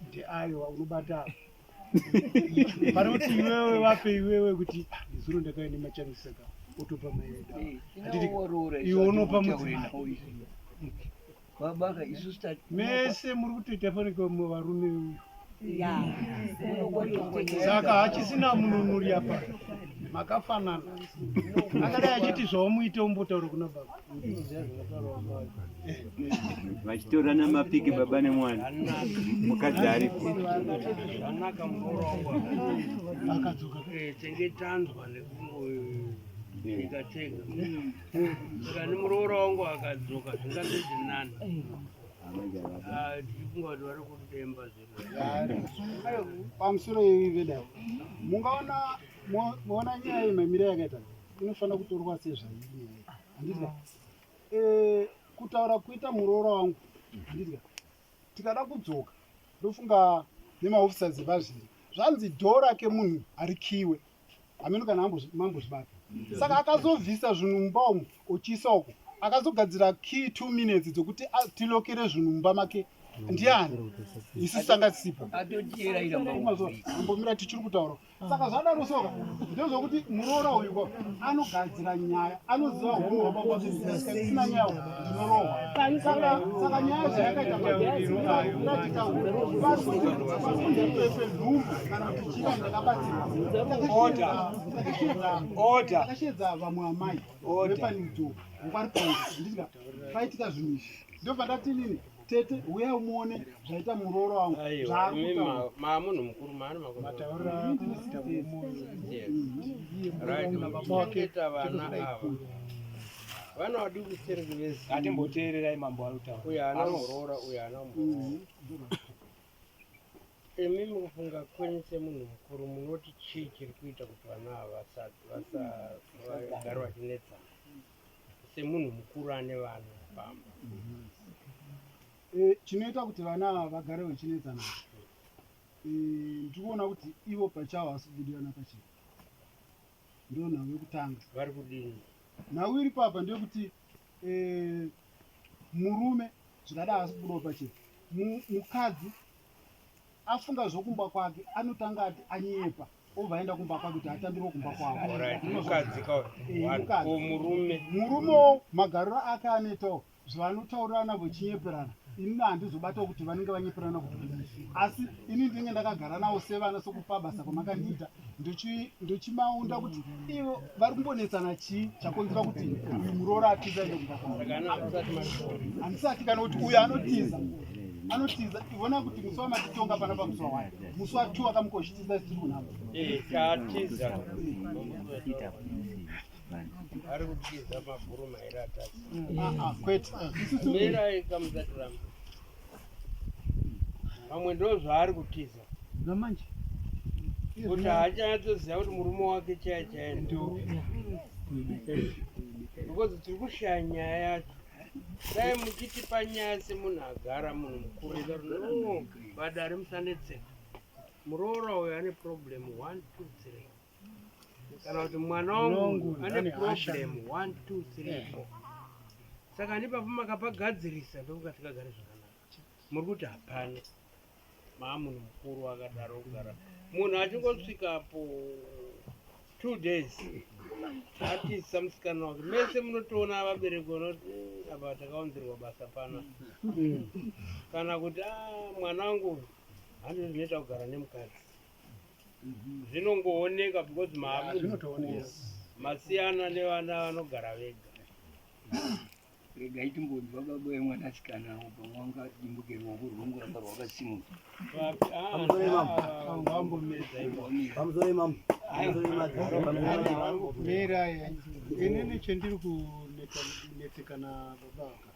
kuti aiwa, unobata apa pane kuti iwewe vape iwewe kuti "Ah, nezuro ndakauya nemachangisi," saka otopa maeda. Iwe unopa mudzimai. Babaka, isusu tati Mese muri kutoita fanike varume uyu, saka hachisina mununuri apa, makafanana. Akadai achiti zvaumuite umbotaura kuna baba. Vachitorana mapiki baba nemwana, mukadzi aripo. Zvanaka, muroora wangu akadzoka. Tenge tanzwa nekungoita tega, saka nemuroora wangu akadzoka zvingazoti nani. Ah, tichifunga kuti vari kudemba zviro. Pamusoro yevedai, mungaona moona nyaya yemamiro yakaita inofanira kutorwa sezvairi nyaya iyi, handiti? Kutaura kuita muroora wangu, handiti? Tikada kudzoka, ndofunga nemaofficers evazviri zvanzi dhoo rake munhu harikiwe, hameno kana mambozvibata. Saka akazobvisa zvinhu mumba umu uchiisa uko, akazogadzira key 2 minutes dzokuti tilokere zvinhu mumba make ndiani? Isu tanga tisipo. Atotiyeraira. Ambomira, tichiri kutaura. Saka zvadaro soka ndezvokuti muroora uyu ko anogadzira nyaya, anoziva hunhu hwababa kuti ndisina nyaya ndinorohwa. Saka nyaya zvayakaita nhumbu kana kuti chika ndakabatsirwa. Order. Takashedza vamwe amai Order. vepanidzo wekwaripongo, nditika paitika zvinhu izvi, ndobva ndati nini, "Tete, uyai muone zvaita muroora wangu." Aiwa, Zvaari imi kutaura. maamunhu mukuru, maani makuru. Right, muchengeta vana ava, vana vadiki stereki vese. Ngatimboteererai mambo ari kutaura. Uyo haana muroora, uyo haana muroora. Imi mukufunga kwenyu semunhu mukuru munoti chii chiri kuita kuti vana ava vagare vachinetsana, semunhu mukuru ane vana pamba? Chinoita kuti vana ava vagare vachinetsana, ndiri kuona kuti ivo pachavo havasi kubudirana pachena, ndo nhau yekutanga. Vari kudini? Nhau iri papa ndeyekuti murume zvikada haasi kubudawo pachena. Mukadzi afunga zvokumba kwake, anotanga ati anyepa, obva aenda kumba kwake kuti atambirwe kumba kwavo. Alright, mukadzi ka. Eh, mukadzi. Ko murume? Murumewo magariro ake anoitawo zvavanotaurirana vachinyeperana. Inini handizobatawo kuti vanenge vanyeperana kuti kudii, asi ini ndinenge ndakagara navo sevana, sekupa basa kwamakandiita, ndochimaunda kuti ivo vari kumbonetsana, chii chakonzera kuti uyu muroora atiza ende kumba kwavo. Saka ana hamusati mazviona? Handisati. Kana kuti uyu anotiza, anotiza, ivona kuti musi wamatitonga pana pamusi wa1, musi wa2 akamuka uchitiza, tiri kunhamba. Eh, chaatiza. Ari kutiza mabhuru mairi atatu. Ah, ah, kwete. Isusu Mirai kamusatiramba. Pamwe ndo zvaari kutiza. Zvamanje. Kuti haachanatsoziva kuti murume wake chaiye chaiye. Because tiri kushaya nyaya yacho. Dai muchitipa nyaya semunhu agara munhu mukuru. No, vadare musanetseka. Muroora uyu ane problem 1 2 3. Kana kuti mwana wangu ane problem 1 2 3 4. Saka ndipapo makapagadzirisa ndokuti tikagare zvakanaka. Muri kuti hapana. Maa munhu mukuru akadaro kugara. Munhu achingosvikapo 2 days atisa musikana wake. Mese munotoona vabereki vanoti apa takaunzirwa basa pana. Kana kuti ah, mwana wangu handizvo zvinoita kugara nemukadzi. Zvinongooneka because maamunhu masiyana nevana vanogara vega. Regai timbonzwa baba vemwanasikana avo pamwe vangadimbuke ruoko rwongoramba rwakasimuka. Mirai, inini chendiri kunetseka nababa aka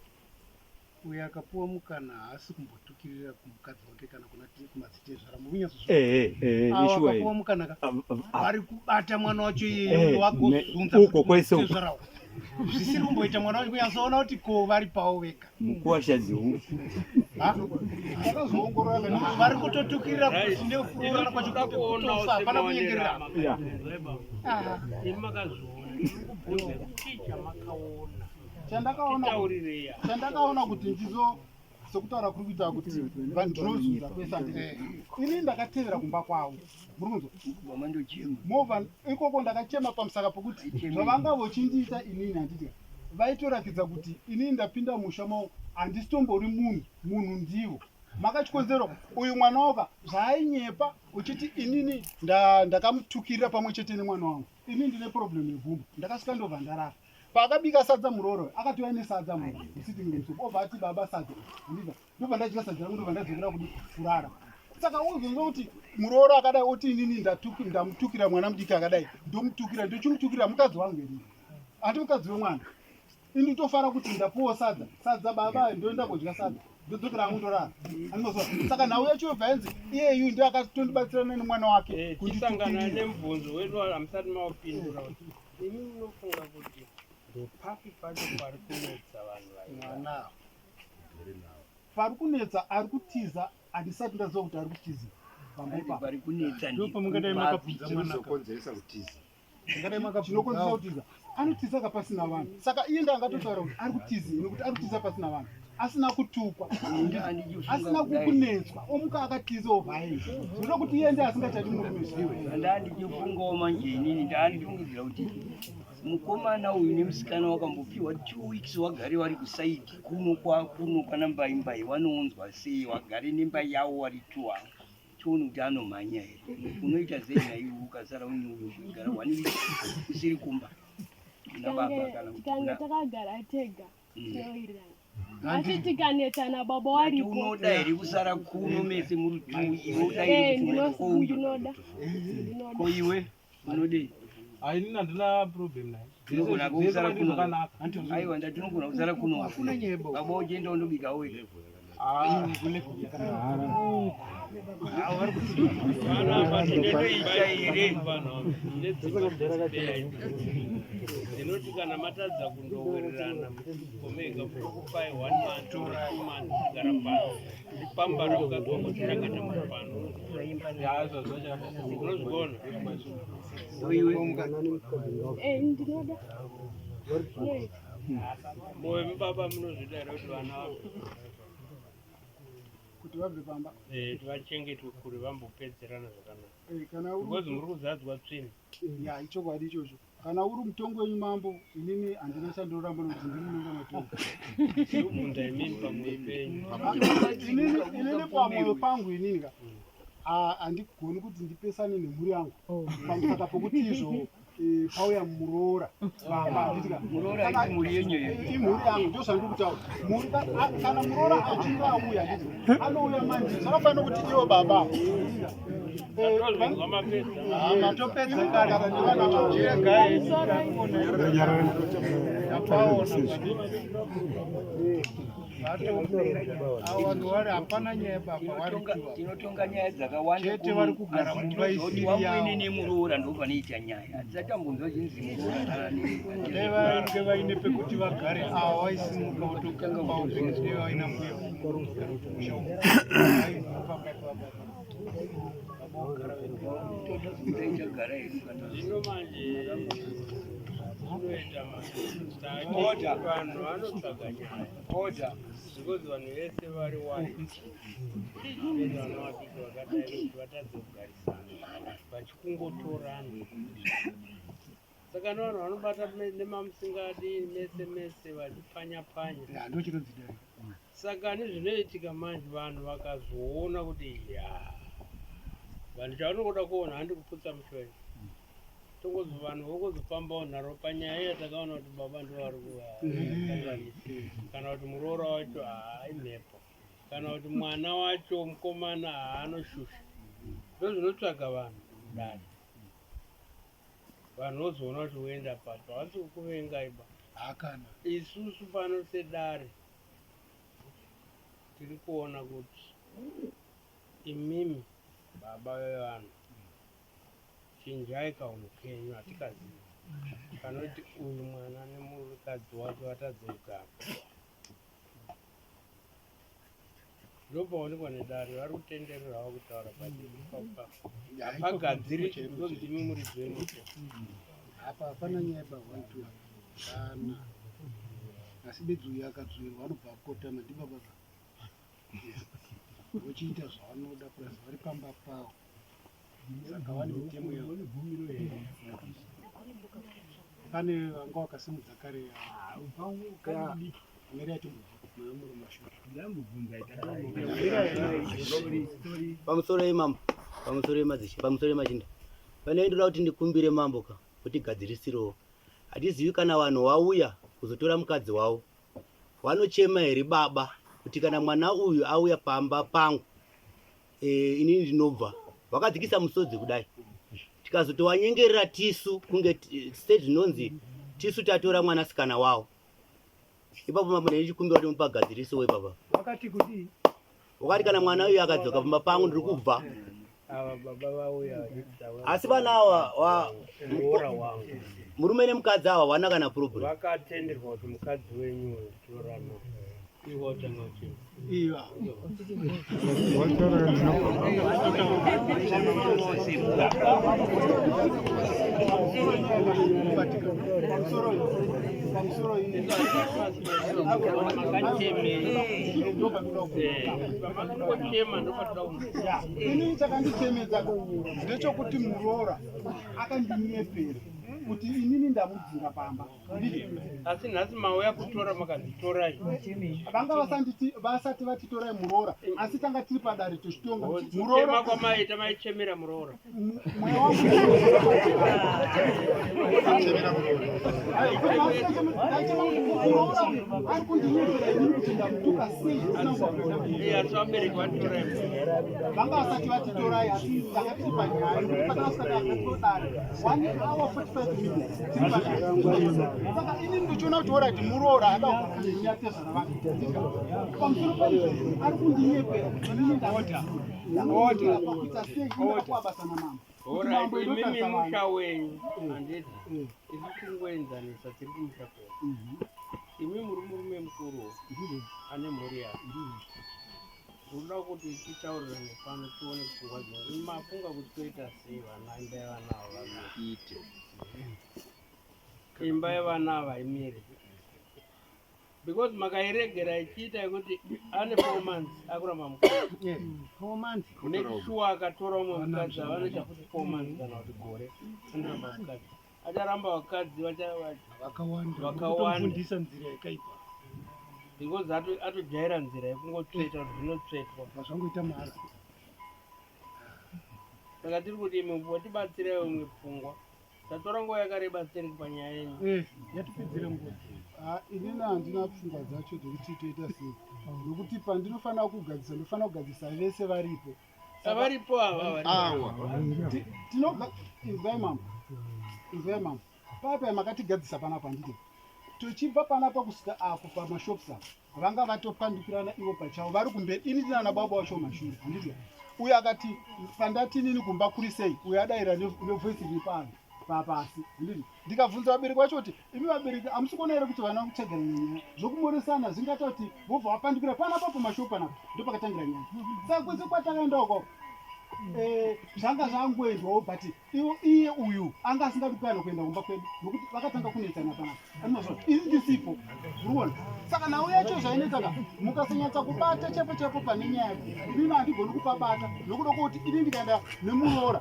uyo akapuwa mukana haasi kumbotukirira kumukadzi wake kana kuna kumadzitezvara mukunyatsozviakapuwa mukana ka vari kubata mwana wacho iyeyo wagozunza uko kwese uko zvisiri kumboita mwana wacho kunyatsoona kuti ko vari pawo vega mukuwasha dzihu vari kutotukirira kuti nekuroorana kwacho kutofa hapana kunyengerera. Chandakaona kuti ndizo sekutaura kuri kuita kuti vanhu ndinozunza kwese handiti ini ndakatevera kumba kwavo muri kunzwa movha ikoko ndakachema pamusaka pokuti zvavanga vochindiita inini handiti vaitorakidza kuti inini ndapinda musha mavo handisitombori munhu munhu ndivo makachikonzero uyu mwana waka zvaainyepa uchiti inini ndakamutukirira pamwe chete nemwana wangu ini ndine problem yegumbo ndakasvika ndobva ndarara paakabika sadza murooro akatouya nesadza musitting room so obva ati baba sadza ndibva ndobva ndadya sadza rangu ndobva ndadzokera kudi kurara saka uzonzwa kuti murooro akadai oti inini ndamutukira mwana mudiki akadai ndomutukira ndochimutukira mukadzi wangu ini handi mukadzi wemwana ini ndofara kuti ndapuwa sadza sadza baba ndoenda kudya sadza ndodzokera hangu ndorara andinoziva saka nhau yacho yobva yanzi iyeyu ndiye akatondibatsirana nemwana wake Tisangana nemubvunzo wedu hamusati maupindura kuti imi munofunga kuti ndepapi pacho pari kunetsa vanhu vaivana pari kunetsa ari kutiza handisati ndaziva kuti ari kutiza pamba ipapo pari kunetsa Ndopamungadai makabvunza mwana. Chinozokonzeresa kutiza. Chinokonzeresa kutiza anotiza ka pasina vanhu saka iye ndangatotaura kuti ari kutiza nekuti ari kutiza pasina vanhu asina kutukwa asina kukunetswa omuka akatiza obva aenda zvinoda kuti iye ndiye asingachadi murume zviwe Ndandichifungawo manje inini ndandifungidzira kuti mukomana uyu nemusikana wakambopiwa 2 weeks wagare wari kusaidi kuno kwa kuno kwana mbai mbai wanounzwa sei wagare nemba yawo wari two avo tione kuti anomhanya here unoita sei naiwe ukasara une uyu kugara one week usiri kumba kuna baba kana kuti Tikange kuna takagara tega tinowirirana asi tikanetsana baba waripo unoda here kusara kuno mese muri two iwe uda here Eh, kuti uende kouyu ndinoda ko iwe unodei Inini handina problem naye. Tinogona Zvese kusara zvese kuno. zvakanaka. Aiwa ndatinogona kusara kuno. Hakuna nyebo. Baba uchienda undobika wega. Tinoita here ndinoti kana matadza kundowirirana komega kupai one month or 2 months kugara pano ndipambara mukadzi wako tichakata muri pano unozviona Eh, ndinoda Ndinoita. Moyo baba munozvida here kuti vana kuti vabve pamba vachengetwe kure vambopedzerana zvakanaka Eh, kana uri because muri kuzadzwa tsvina ya ichokwadi ichocho kana uri mutongo wenyu mambo inini handina chandoramba nokuti ndiri munonga matongo ndobvunza imini pamwoyo penyu Inini pamwoyo pangu inini ka handigoni kuti ndipesane nemhuri yangu pamusaka pokuti izvo pauya muroora baba handiti ka Muroora Saka imhuri yenyu here? imhuri yangu ndo zvandiri kutaura mhuri kana muroora achinge auya handiti anouya manje zvakafanira kuti ivo baba handiti ka? Matopedza kare hapana nyaya baba tinotonga nyaya dzakawanda Chete vari kugara mumba isiri yavo. wamwene nemuroora ndo panoita nyaya hatisatambonzwa chinzi muroora Dai vange vaine pekuti vagare ava vaisimuka votogara pekuti dai vaina mbuya kana kuti musha umu. Taichagara hedu kana Zvino manje zvinoita Order. vanhu vanotsvaga nyaya Order. because vanhu vese vari wise vese vana vadiki vakadai kuti vatadze kugarisana vachikungotorana saka nevanhu vanobata nemamusingadi mese mese vachipfanya pfanya Ndochinodzidai. Saka nezvinoitika manje vanhu vakazoona kuti ya vanhu chavanongoda kuona handi kuputsa mushoyi tongozi vanhu vongozofambawo nharo panyaya iya takaona kuti baba ndovari kuvakanganisa kana kuti muroora wacho haaimhepo kana kuti mwana wacho mukomana haanoshusha ndozvinotsvaga vanhu kudai vanhu vozoona kuti voenda papi havasi kukuvengai ba Hakana. Isusu pano sedare tiri kuona kuti imimi baba vevanhu chinjai kahunhu kenyu hatikazivi kanoti uyu mwana nemukadzi wake vatadze kugara ndopaonekwa nedare vari kutendererawo kutaura but hapagadziri because ndimi muridzi wemusha Apa hapana nyaya pahwaitwa kana asi bedzi uyu akadzoerwa anobva akotama ndibaba ka vochiita zvavanoda plus vari pamba pavo saka vane mitemo yavo pane vanga vakasimudza kare miri Pamusoro yemambo, pamusoro yemadzishe, pamusoro yemachinda. Pane ndoda kuti ndikumbire mambo ka kuti gadzirisirewo. Hatizivi kana vanhu wauya kuzotora mukadzi wavo. Wanochema here baba kuti kana mwana uyu auya pamba pangu e, inini ndinobva wakadzikisa musodzi kudai tikazotowanyengerera tisu kunge sezvinonzi tisu tatora mwanasikana wawo ipapo mambo ndaichikumbira kuti mupagadzirisewo ipapa Wakati kudii? wakati kana mwana uyu akadzoka pamba pangu ndiri kubva ava baba vauya vachitaura asi vana ava muroora wangu murume nemukadzi ava hawana kana problem vakatenderwa kuti mukadzi wenyu uyu torana iwe watanga uchema Iva. Ini chakandichemedza ndechekuti muroora akandinyepera kuti inini ndamudzinga pamba. Asi nhasi mauya kutora makazvitorai. Vanga vasanditi vasati vatitorai muroora asi tanga tiri padare tochitonga Muroora muroora kwamaita maichemera muroora. Mweya wangu ari kundinyepera inini kuti ndamutuka sei Eh, asi vabereki vatorai. Vanga vasati vatitorai asi tanga tiri panyaya yekuti patakasvika takatodare 1 hour 45 minutes tiri padare saka inini ndichiona kuti orit muroora ada kunyatezvana vanhu pamusoro paizvozvo ari kundinyepera kuti inini ndamutuka pakuita sei indakuwa basa namambo kuti Alright, mambo imimi inotarisa vanhu musha wenyu handiti isu tingoenzanisa tiri kumusha kwedu. Imi muri murume mukuru ane mhuri yake. Ndinoda kuti titaurirane pano tione pfungwa dzenyu. Imi mafunga kuti toita sei vana imba yevana ava vamire? Imba yevana ava imire. Because makairegera ichiita yekuti ane 4 months akuramba mukadzi. 4 months. Make sure akatora umwe mukadzi avanoita futi 4 months kana kuti gore anoramba mukadzi. Acharamba vakadzi vakawanda vakawanda. Kutomufundisa nzira yakaipa. Because atojaira nzira yekungotsveta kuti zvinotsvetwa. Zvazvangoita mahara. Saka tiri kuti imwe mbotibatsirai imwe pfungwa. Tatora nguva yakareba seri panyaya yenyu. Eh, yatipedzera nguva. Ah, inini handina pfungwa dzacho dzekuti toita sei nokuti pandinofanira kugadzisa ndinofanira kugadzisa vese varipo. Avaripo ava Awa. Tinobva inzwai mambo. Inzwai mambo. Papa makatigadzisa panapa handiti. Tichibva panapa kusvika apo pamashops apa. Vanga vatopandukirana ivo pachavo vari kumberi. Ini ndina baba wacho mashure handiti. Uyo akati pandati inini kumba kuri sei uyo adaira nevoice iri pano papasi handiti. Ndikabvunza vabereki vacho kuti imi vabereki hamusi kuona here kuti vana vakutsvagana nenyaya zvokumoresana zvingaita kuti vobva vapandukira panapa pamashow panapa ndopakatangira nyaya saka kwese kwatakaenda uko eh, zvanga zvangoendwawo but iye uyu anga asingadi kukana kuenda kumba kwedu nokuti vakatanga kunetsana panapa anozva ini ndisipo uriona saka nhau yacho zvainetsaka mukasanyatsa kubata chaipo chaipo pane nyaya inini handigoni kupabata nokuda kwokuti ini ndikaenda nemuroora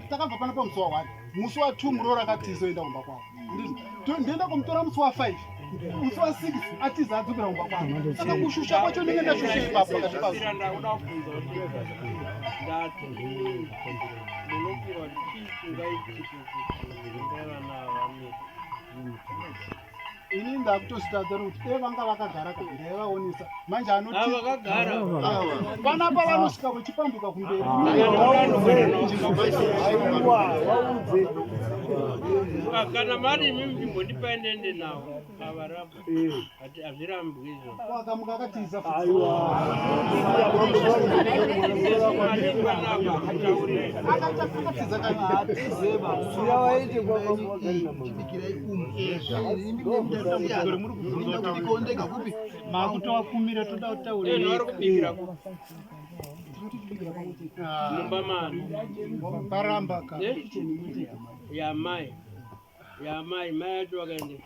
takabva panapa musi wa one musi wa 2 muroora akatiza oenda kumba kwavo ndoenda kumutora musi wa 5 musi wa 6 atiza adzokera kumba kwavo saka kushusha kwacho ndinge ndashusha ipapo pakati pazvo ini ndakutozvitadza nokuti dai vanga vakagara ka ndaivaonesa manje anoti panapa vanosvika vachipanduka kumberi ah, kana mari imi mbondipa ndende nawo avaramba ati hazvirambwi izvo wakamuka akatiza Makutovakumira toda kutaura. Eh, vari kubikira ku. Mumba mani. Paramba ka. Eh? Ya mai. Ya mai, mai acho vakaende.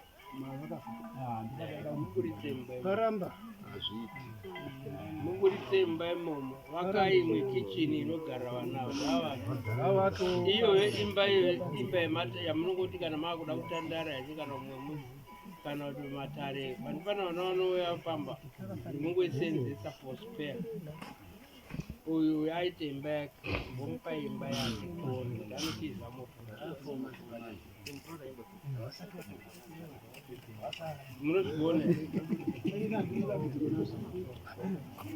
Muburitse imba. Paramba. Muburitse imba imomo. Vakai imwe kitchen inogara vana ava. Ava. Iyoyo imba iyoyo imba yemata yamunongoti kana makuda kutandara yacho kana mumwe muzi. kana kuti matare pani pane vana vanouya pamba ndinongoisenzesa for spare uyu aite imba yake vomupa imba yake tione kuti anotiza moto munozviona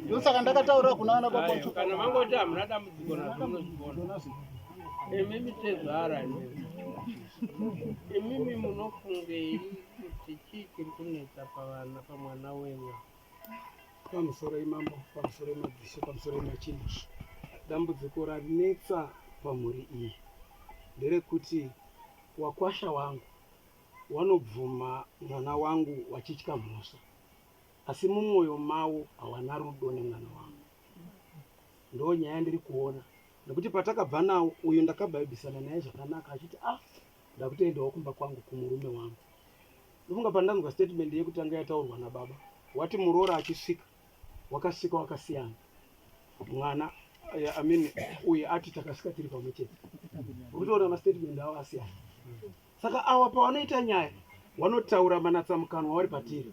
ndosaka ndakataura kuna ana baba kana mangoti hamuna dambudziko nazvo munozviona imimi tezvara imimi Imimi munofungei kuti chii chiri kunetsa pavana pamwana wenyu? Pamusoro imambo, pamusoro imadzishe, pamusoro imachinda. Dambudziko ranetsa pamhuri iyi nderekuti wakwasha wangu wanobvuma mwana wangu wachitya mhosva asi mumwoyo mawo hawana rudo nemwana wangu. Ndonyaya yandiri kuona nekuti patakabva nawo uyu ndakabhaibhisana naye zvakanaka achiti ah ndakutoendawo kumba kwangu kumurume wangu. Ndofunga pandanzwa statement yekutanga yataurwa nababa wati muroora achisvika wakasvika wakasiyana mwana eh, I mean uyu ati takasvika tiri pamwe chete urikutoona mastatement awo asiyana saka awa pawanoita nyaya wanotaura manatsa mukanwa wari patiri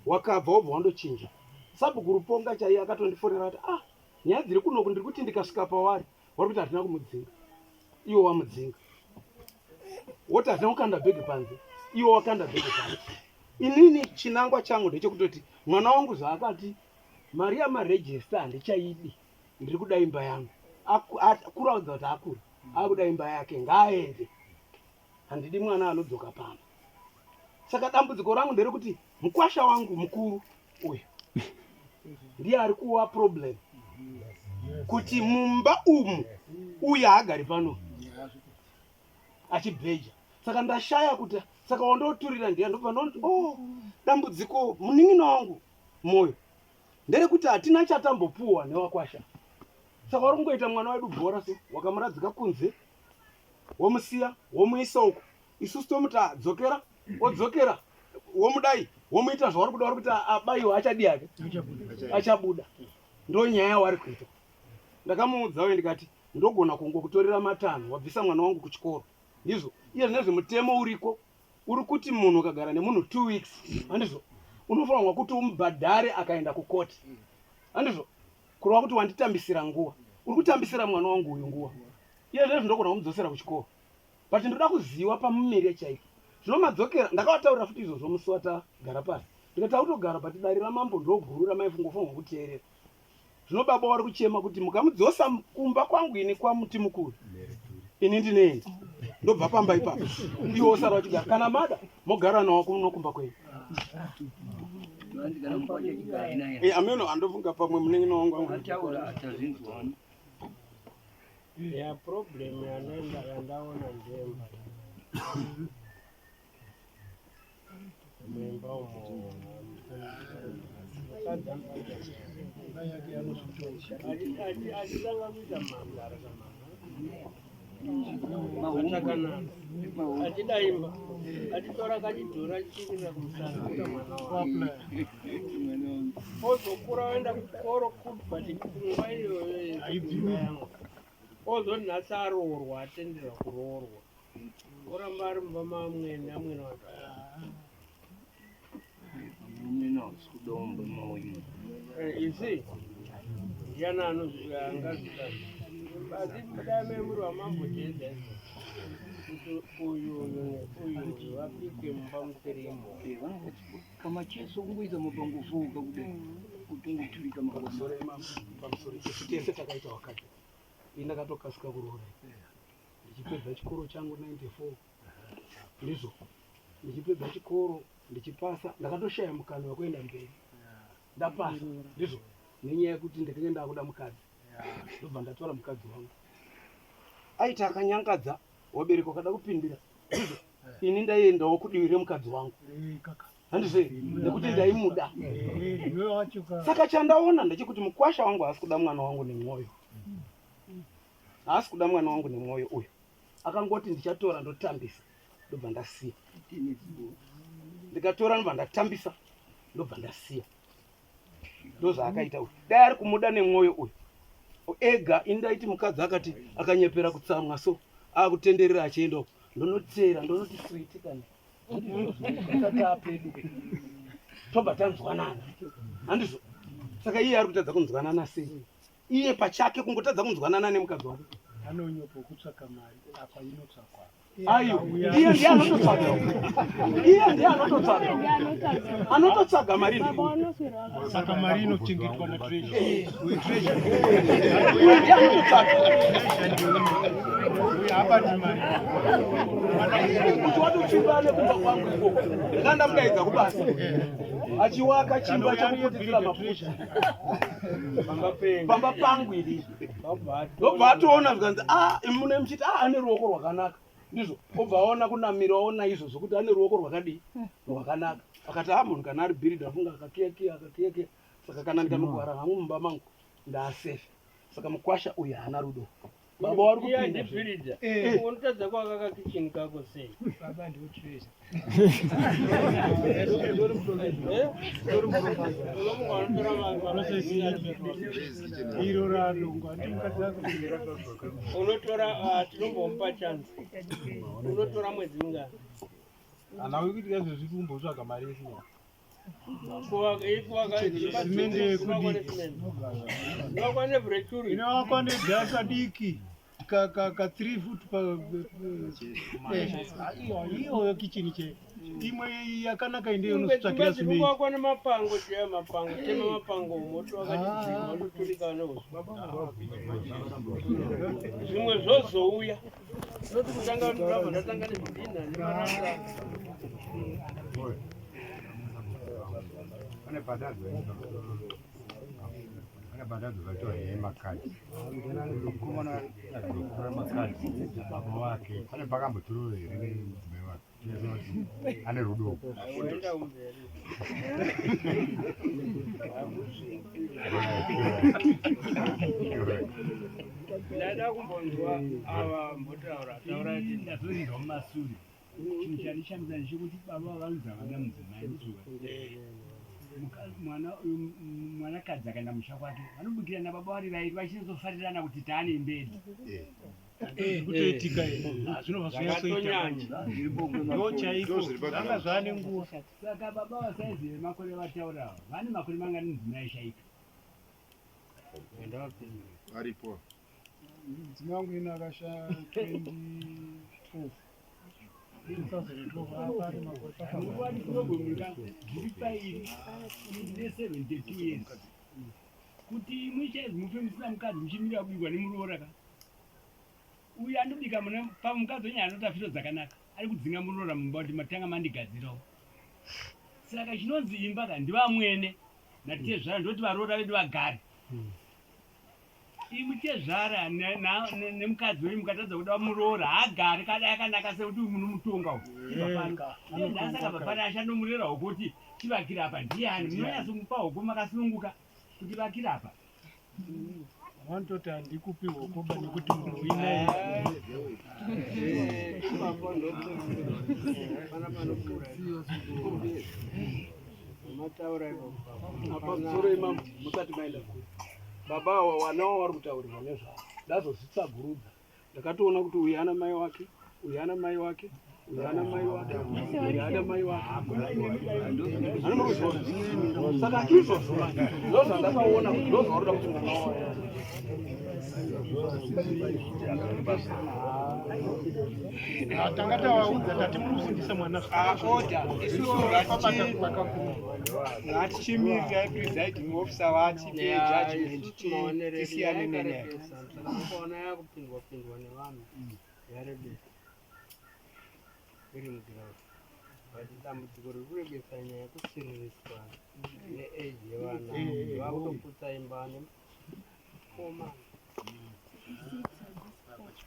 wakabva wobva wandochinja sabhuku ruponga chaiye akatondifonera kuti ah nyaya dziri kunoku ndiri kuti ndikasvika pawari wari kuti hatina kumudzinga iwo wamudzinga woti hatina kukanda bhegi panze iwo wakanda bhegi panze inini chinangwa changu ndechekutoti mwana wangu zvaakati mari yamarejista handichaidi ndiri kuda imba yangu kuraudza kuti akura akuda imba yake ngaaende handidi mwana anodzoka pano saka dambudziko rangu nderekuti mukwasha wangu mukuru uyu ndiye ari kuwa problem kuti mumba umu uyu haagari pano achibheja saka ndashaya kuti saka wandoturira ndiya ndobva ndonoti o oh, dambudziko munin'ina wangu moyo nderekuti hatina chatambopuwa newakwasha saka wari kungoita mwana wedu bhora so wakamuradzika kunze womusiya womuisa uko isusu tomuti ah, dzokera odzokera womudai womuita zvauri kuda uri kuti abaiwa achadii hake achabuda ndo nyaya yaari kuita ndakamuudza uye ndikati ndogona kungokutorera matanho wabvisa mwana wangu kuchikoro ndizvo iye zvinezvi mutemo uriko uri kuti munhu ukagara nemunhu two weeks handizvo unofanirwa kuti umubhadhare akaenda kukoti handizvo kureva kuti wanditambisira nguva uri kutambisira mwana wangu uyu nguva iye zvinezvi ndogona kumudzosera kuchikoro but ndoda kuziva pamumire chaipo zvino madzokera ndakavataurira futi izvozvo musi watagara pasi ndikati takutogara but dare ramambo ndoguru ramaifungofanirwa kuteerera Zvino baba wari kuchema kuti mukamudzosa kumba kwangu ini kwamuti mukuru ini ndinoenda ndobva pamba ipapo iwe wosara wachigara kana mada mogara nawo kuno kumba kwenyu. Eh, ameno andofunga pamwe munin'ina wangu angu. Ya problem yanoenda yandaona ndemba mumba umo achitanga kuita mhandara kamana achida imba achitora kachidhura achitukirira kumusana kuita mwana wake ozokura oenda kuchikoro but nguva iyoyo ozoti nhasi aroorwa atenderwa kuroorwa oramba ari mumba maamwene amwene wacho Amwene hausi kuda mumba mawenyu. You see, ndiani angazvita asi dai memuri wamambo jeedza izvo kuti uyu uyu neuyu uyu vapike mumba musirimo. Kamacheso kungoita mapango foka kudai kutongoturika Pamusoro imambo, pamusoro isu tese takaita wakati ini ndakatokasika kuroora ndichipedza chikoro changu 94 ndizvo ndichipedza chikoro ndichipasa ndakatoshaya mukana wekuenda mberi ndapasa ndizvo nenyaya yekuti ndakanga ndakuda mukadzi ndobva ndatora mukadzi wangu aiti akanyangadza wabereki wakada kupindira ndizvo ini ndaiendawo kudivi remukadzi wangu handizve nekuti ndaimuda saka chandaona ndechekuti mukwasha wangu haasi kuda mwana wangu nemwoyo haasi kuda mwana wangu nemwoyo uyu akangoti ndichatora ndotambisa ndobva ndasiya ndikatora ndobva ndatambisa ndobva ndasiya ndozvaakaita uyu dai ari kumuda nemwoyo uyu ega ini ndaiti mukadzi akati akanyepera kutsamwa so akutenderera achienda uko ndonoteera ndonoti switi kana tapedu tobva tanzwanana handizvo saka iye ari kutadza kunzwanana sei iye pachake kungotadza kunzwanana nemukadzi wake anonyopa kutsvaka mari apa inotsvakwa ayo iye ndiye anototsvaga iye ndiye anototsvaga anototsvaga mari saka mari inochengetwa na treasure iye ndiye anototsvaga haabati mari kuti watotsvimba nekumba kwangu ikoko ndanga ndamudaidza kubasa achiwaka chimba chekuputitsira maputa pamba pangu iri ndobva atoona zvikanzi a mune muchiti a ane ruoko rwakanaka ndizvo obva aona kunamira aona izvo zvokuti ane ruoko rwakadii rwakanaka akati a munhu kana ari bhiridha afunga akakiyakiya akakiyakiya saka kana ndikanogwara hangu mumba mangu ndaasefe saka mukwasha uyu haana rudo baba wari Iye kupinda andibhiridha unotadza kuaka kakicheni kako sei Baba ndiwo treasure. iro radongo handi mukadzi ako unotora tinombomupa chance unotora mwedzi mingani Hana wekuti izvezvi kumbotsvaga mari yesina. Simende yekudii? Ivakwa nevreturi inovakwa nedhasa diki ka ka ka 3 foot pa iyoyo kicheni che imwe yakanaka inde unotsvakira simende kuvakwa nemapango chaya mapango tema mapango moto wakatidzima unoturika neuswa zvimwe zvozouya noti kutanga ndabva ndatanga nezvidhinha nemaranda Pane bhandadzo pane bhandadzo vachitora yemakadhi mukomana agotora makadhi baba wake pane pakambotororo here nemudzimai wake ane rudo waenda kumberi ndaida kumbonzwa ava mbotaura taura ndazorinzwa mumasure chinhu chandishamisa ndechekuti baba vanonzi havana mudzimai ndizvo mwana uyu mwanakadzi akaenda musha kwake vanobikirana baba vari vairi vachinatsofarirana kuti taane mberi kutoitika zvinobva zvanyatsoita ndo chaiko zvanga zvaane nguva saka baba vasaizi vemakore vataura ava vane makore mangani mudzimai aishaika Aripo. Mudzimai wangu ina akashaya 2012 2012 apa ari makore Nguva problem ka ndiri pairi ndine 72 years. Kuti imwi chaizvo mufe musina mukadzi muchimirira kubikwa nemuroora ka. Uyu anobika mune pamukadzi wenyu anota firo dzakanaka. Ari kudzinga muroora mumba kuti matanga mandigadzirawo. Saka chinonzi imba ka ndivamwene natezvara ndoti varoora vedu vagare. Imwi tezvara nemukadzi wenyu mukatadza kuda muroora haagari kadai akanaka sekuti munomutonga uyu. Nhasi akabva pano achandomurera huku kuti chivakira apa ndiyani munonyatsomupa huku makasununguka kuti vakira apa. Vanototi handikupi huku ba nekuti munhu uinaye. Apa musoro imambo musati maenda kure. Baba awa wana wavari kutaurirwa nezvavo ndazozvitsvagurudza ndakatoona kuti uyu ana mai wake uyu ana mai wake uyu ana mai wake uyu ana mai wake anomurikuzviona saka izvozvo manje ndozvandakaona kuti ndozvauri kuda kuti mwana wavo Tanga tawaudza tati muri kufundisa mwana order isusu ngatichimirira presiding officer vatipe judgment tisiyane nenyaya. Takaona yakupindwa pindwa nevanhu yarebesa iri muground but dambudziko riri kurebesa nyaya yekusiririswa neage yevana vakutoputsa imba nemukoma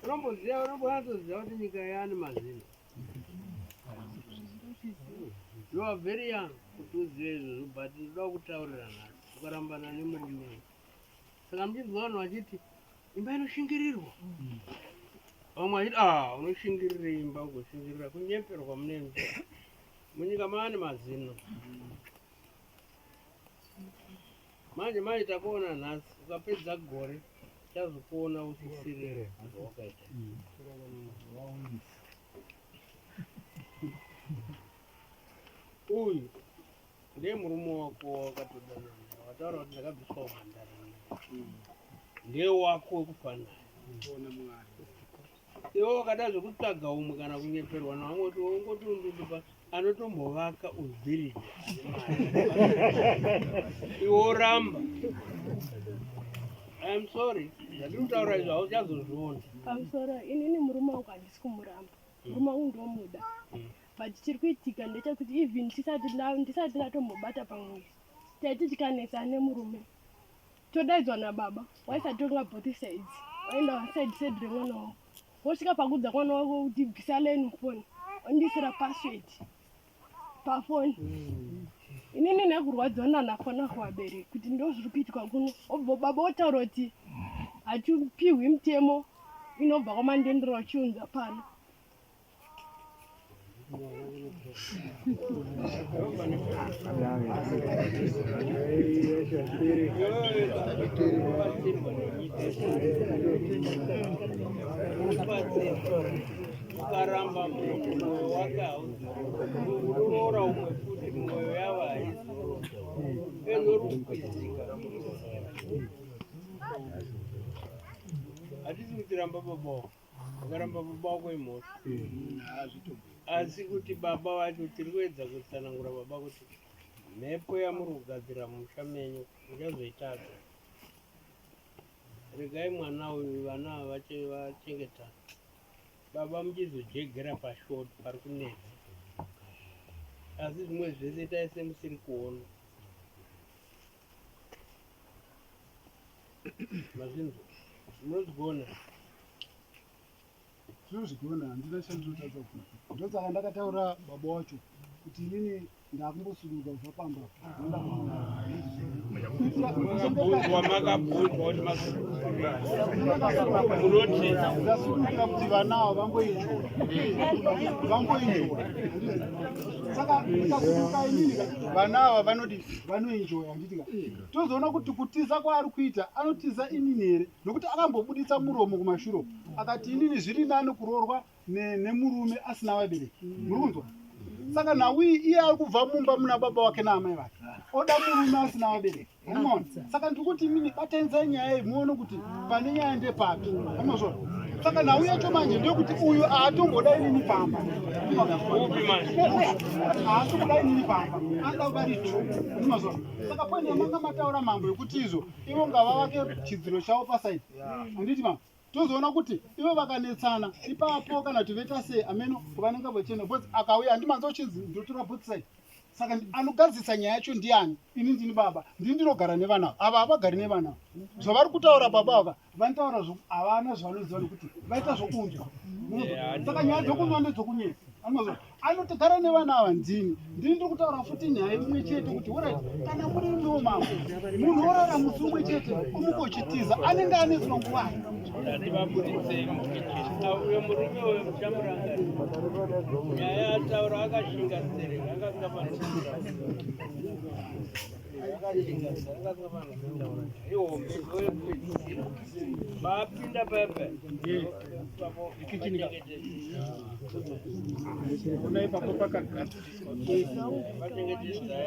unomboziva unombonyatsoziva kuti nyika yaani mazino you are very young kuti uzive izvozvo but ndoda kutaurira nhasi ukarambana nemurume saka muchinzwa vanhu vachiti imba inoshingirirwa vamwe vachiti ah unoshingirira imba ugoshingirira kunyeperwa munenge munyika maane mazino manje manje takuona nhasi ukapedza gore chazokuona usisiri zvawakaita uyu ndiye murume wako wakatodanana wataura kuti ndakabviswa umhandara ndiye wako wekufa naye iwe wakada zvekutsvaga umwe kana kunyeperwa navamwe kuti ungoti undundupa anotombovaka ubhiriji iwe woramba iam sorry zvandiri kutaura izvo hauchazozviona pamusoro inini murume wangu handisi kumuramba murume wangu ndomuda but chiri kuitika ndechekuti even tisati ndisati ndatombobata pamuviri taiti tikanetsana nemurume todaidzwa nababa waisatonga both sides waenda one side side remwana wako wosvika pakuudza mwana wako kuti bvisa line mufoni wandisira password pafoni inini nekurwadziwa nanafona kuvabereki kuti ndo zviri kuitwa kuno obva baba otaura kuti hatipihwi mutemo inobva kwamandendera uchiunza pano Ukaramba mwoyo wake hauroora umwe futi mwoyo yavo haizorora enorukwizika hatisi kutiramba baba wako Ukaramba baba wako imhosva. Asi kuti baba vacho tiri kuedza kutsanangura baba kuti mhepo yamuri kugadzira musha menyu muchazoitadza. Regai mwana uyu vana ava vachengetana. Baba muchizojegera pashort pari kunetsa. Asi zvimwe zvese itai semusiri kuona. Mazvinzwa? Munozvigona? Tinozvigona, handina chandinotadza kuita. Ndosaka ndakataura baba wacho kuti inini ndakumbosuduruka kubva pamba ndoda Makabvunzwa, makabvunzwa kuti munoti ndasudurukira kuti vana ava vamboinjora vamboinjora saka ndikasuduruka inini ka vana ava vanoti vanoenjoya handiti ka tozoona kuti kutiza kwaari kuita anotiza inini here nokuti akambobuditsa muromo kumashure uku akati inini zviri nani kuroorwa nemurume asina vabereki muri kunzwa saka nhau iyi iye ari kubva mumba muna baba wake naamai vake oda murume asina vabereki unoona saka ndiri kuti imini batanizai nyaya iyi muone kuti pane nyaya ndepapi amazvona. Saka nhau yacho manje ndeyekuti uyu haatomboda inini pamba, haatomboda inini pamba, anoda vari two ndimazona. Saka point yamanga mataura mambo yekuti izvo ivo ngavavake chidziro chavo pasaidi, handiti mambo? Tozoona kuti ivo vakanetsana ipapo kana kuti voita sei, ameno vanenge vachienda, because akauya handimanza uchinzi ndotora both side. Saka anogadzirisa nyaya yacho ndiani? Ini ndini baba, ndini ndinogara nevana ava, havagari nevana. Zvavari kutaura baba ava vanotaura havana zvavanoziva nekuti vaita zvokunzwa. Saka nyaya dzokunzwa ndedzokunyepa. Anozwa anotogara nevana ava, ndini ndiri kutaura futi nyaya imwe chete kuti orit, kana muri imiwo mambo, munhu orara musi umwe chete umuka uchitiza, anenge anetswa nguvai? Ndativaburitsei mukicheni. Uyo murume uyo muchamurangarira. Nyaya yataura akashinga stereki, akanga panotaura. Akashinga, akanga panotaura. Ihombe ndoyekupedzisira. Vapinda paya paya. Ona ipapo pakagadziriswa,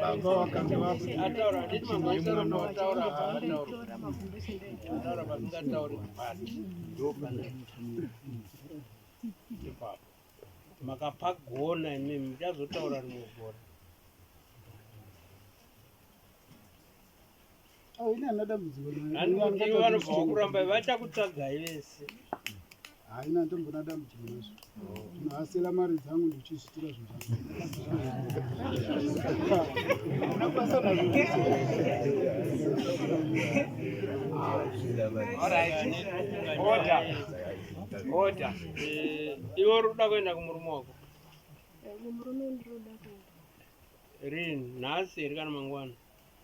baba vakange Ataura handiti mambo aisaramba wataura, havataura. Ataura pasingatauri but ndopane ipapo. Makapagona imimi, muchazotaura rimwe gore. Ini handina dambudziko. Handikuti ivo vanobva vakuramba, vachakutsvagai vese. Haina, ndombona dambudziko nazvo. Ndinohasela mari dzangu ndichizvitira zvinhu zvangu, handina basa nazvo. Alright. Order. Order. Iwe uri kuda kuenda kumurume wako Kumurume ndinoda kuenda. Rini? Nhasi here kana mangwana?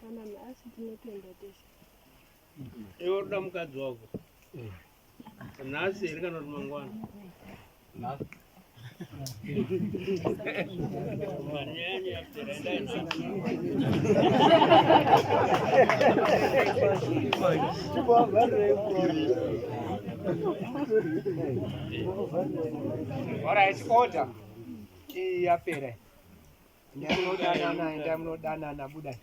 Kana nhasi tinotoenda tese. Iwe uri kuda mukadzi wako nhasi here kana kuti mangwana? Nhasi. Nyaya yanyu yapera, endai nhasi. Alright, order. Iyi yapera. Endai munodanana, endai munodanana, budai.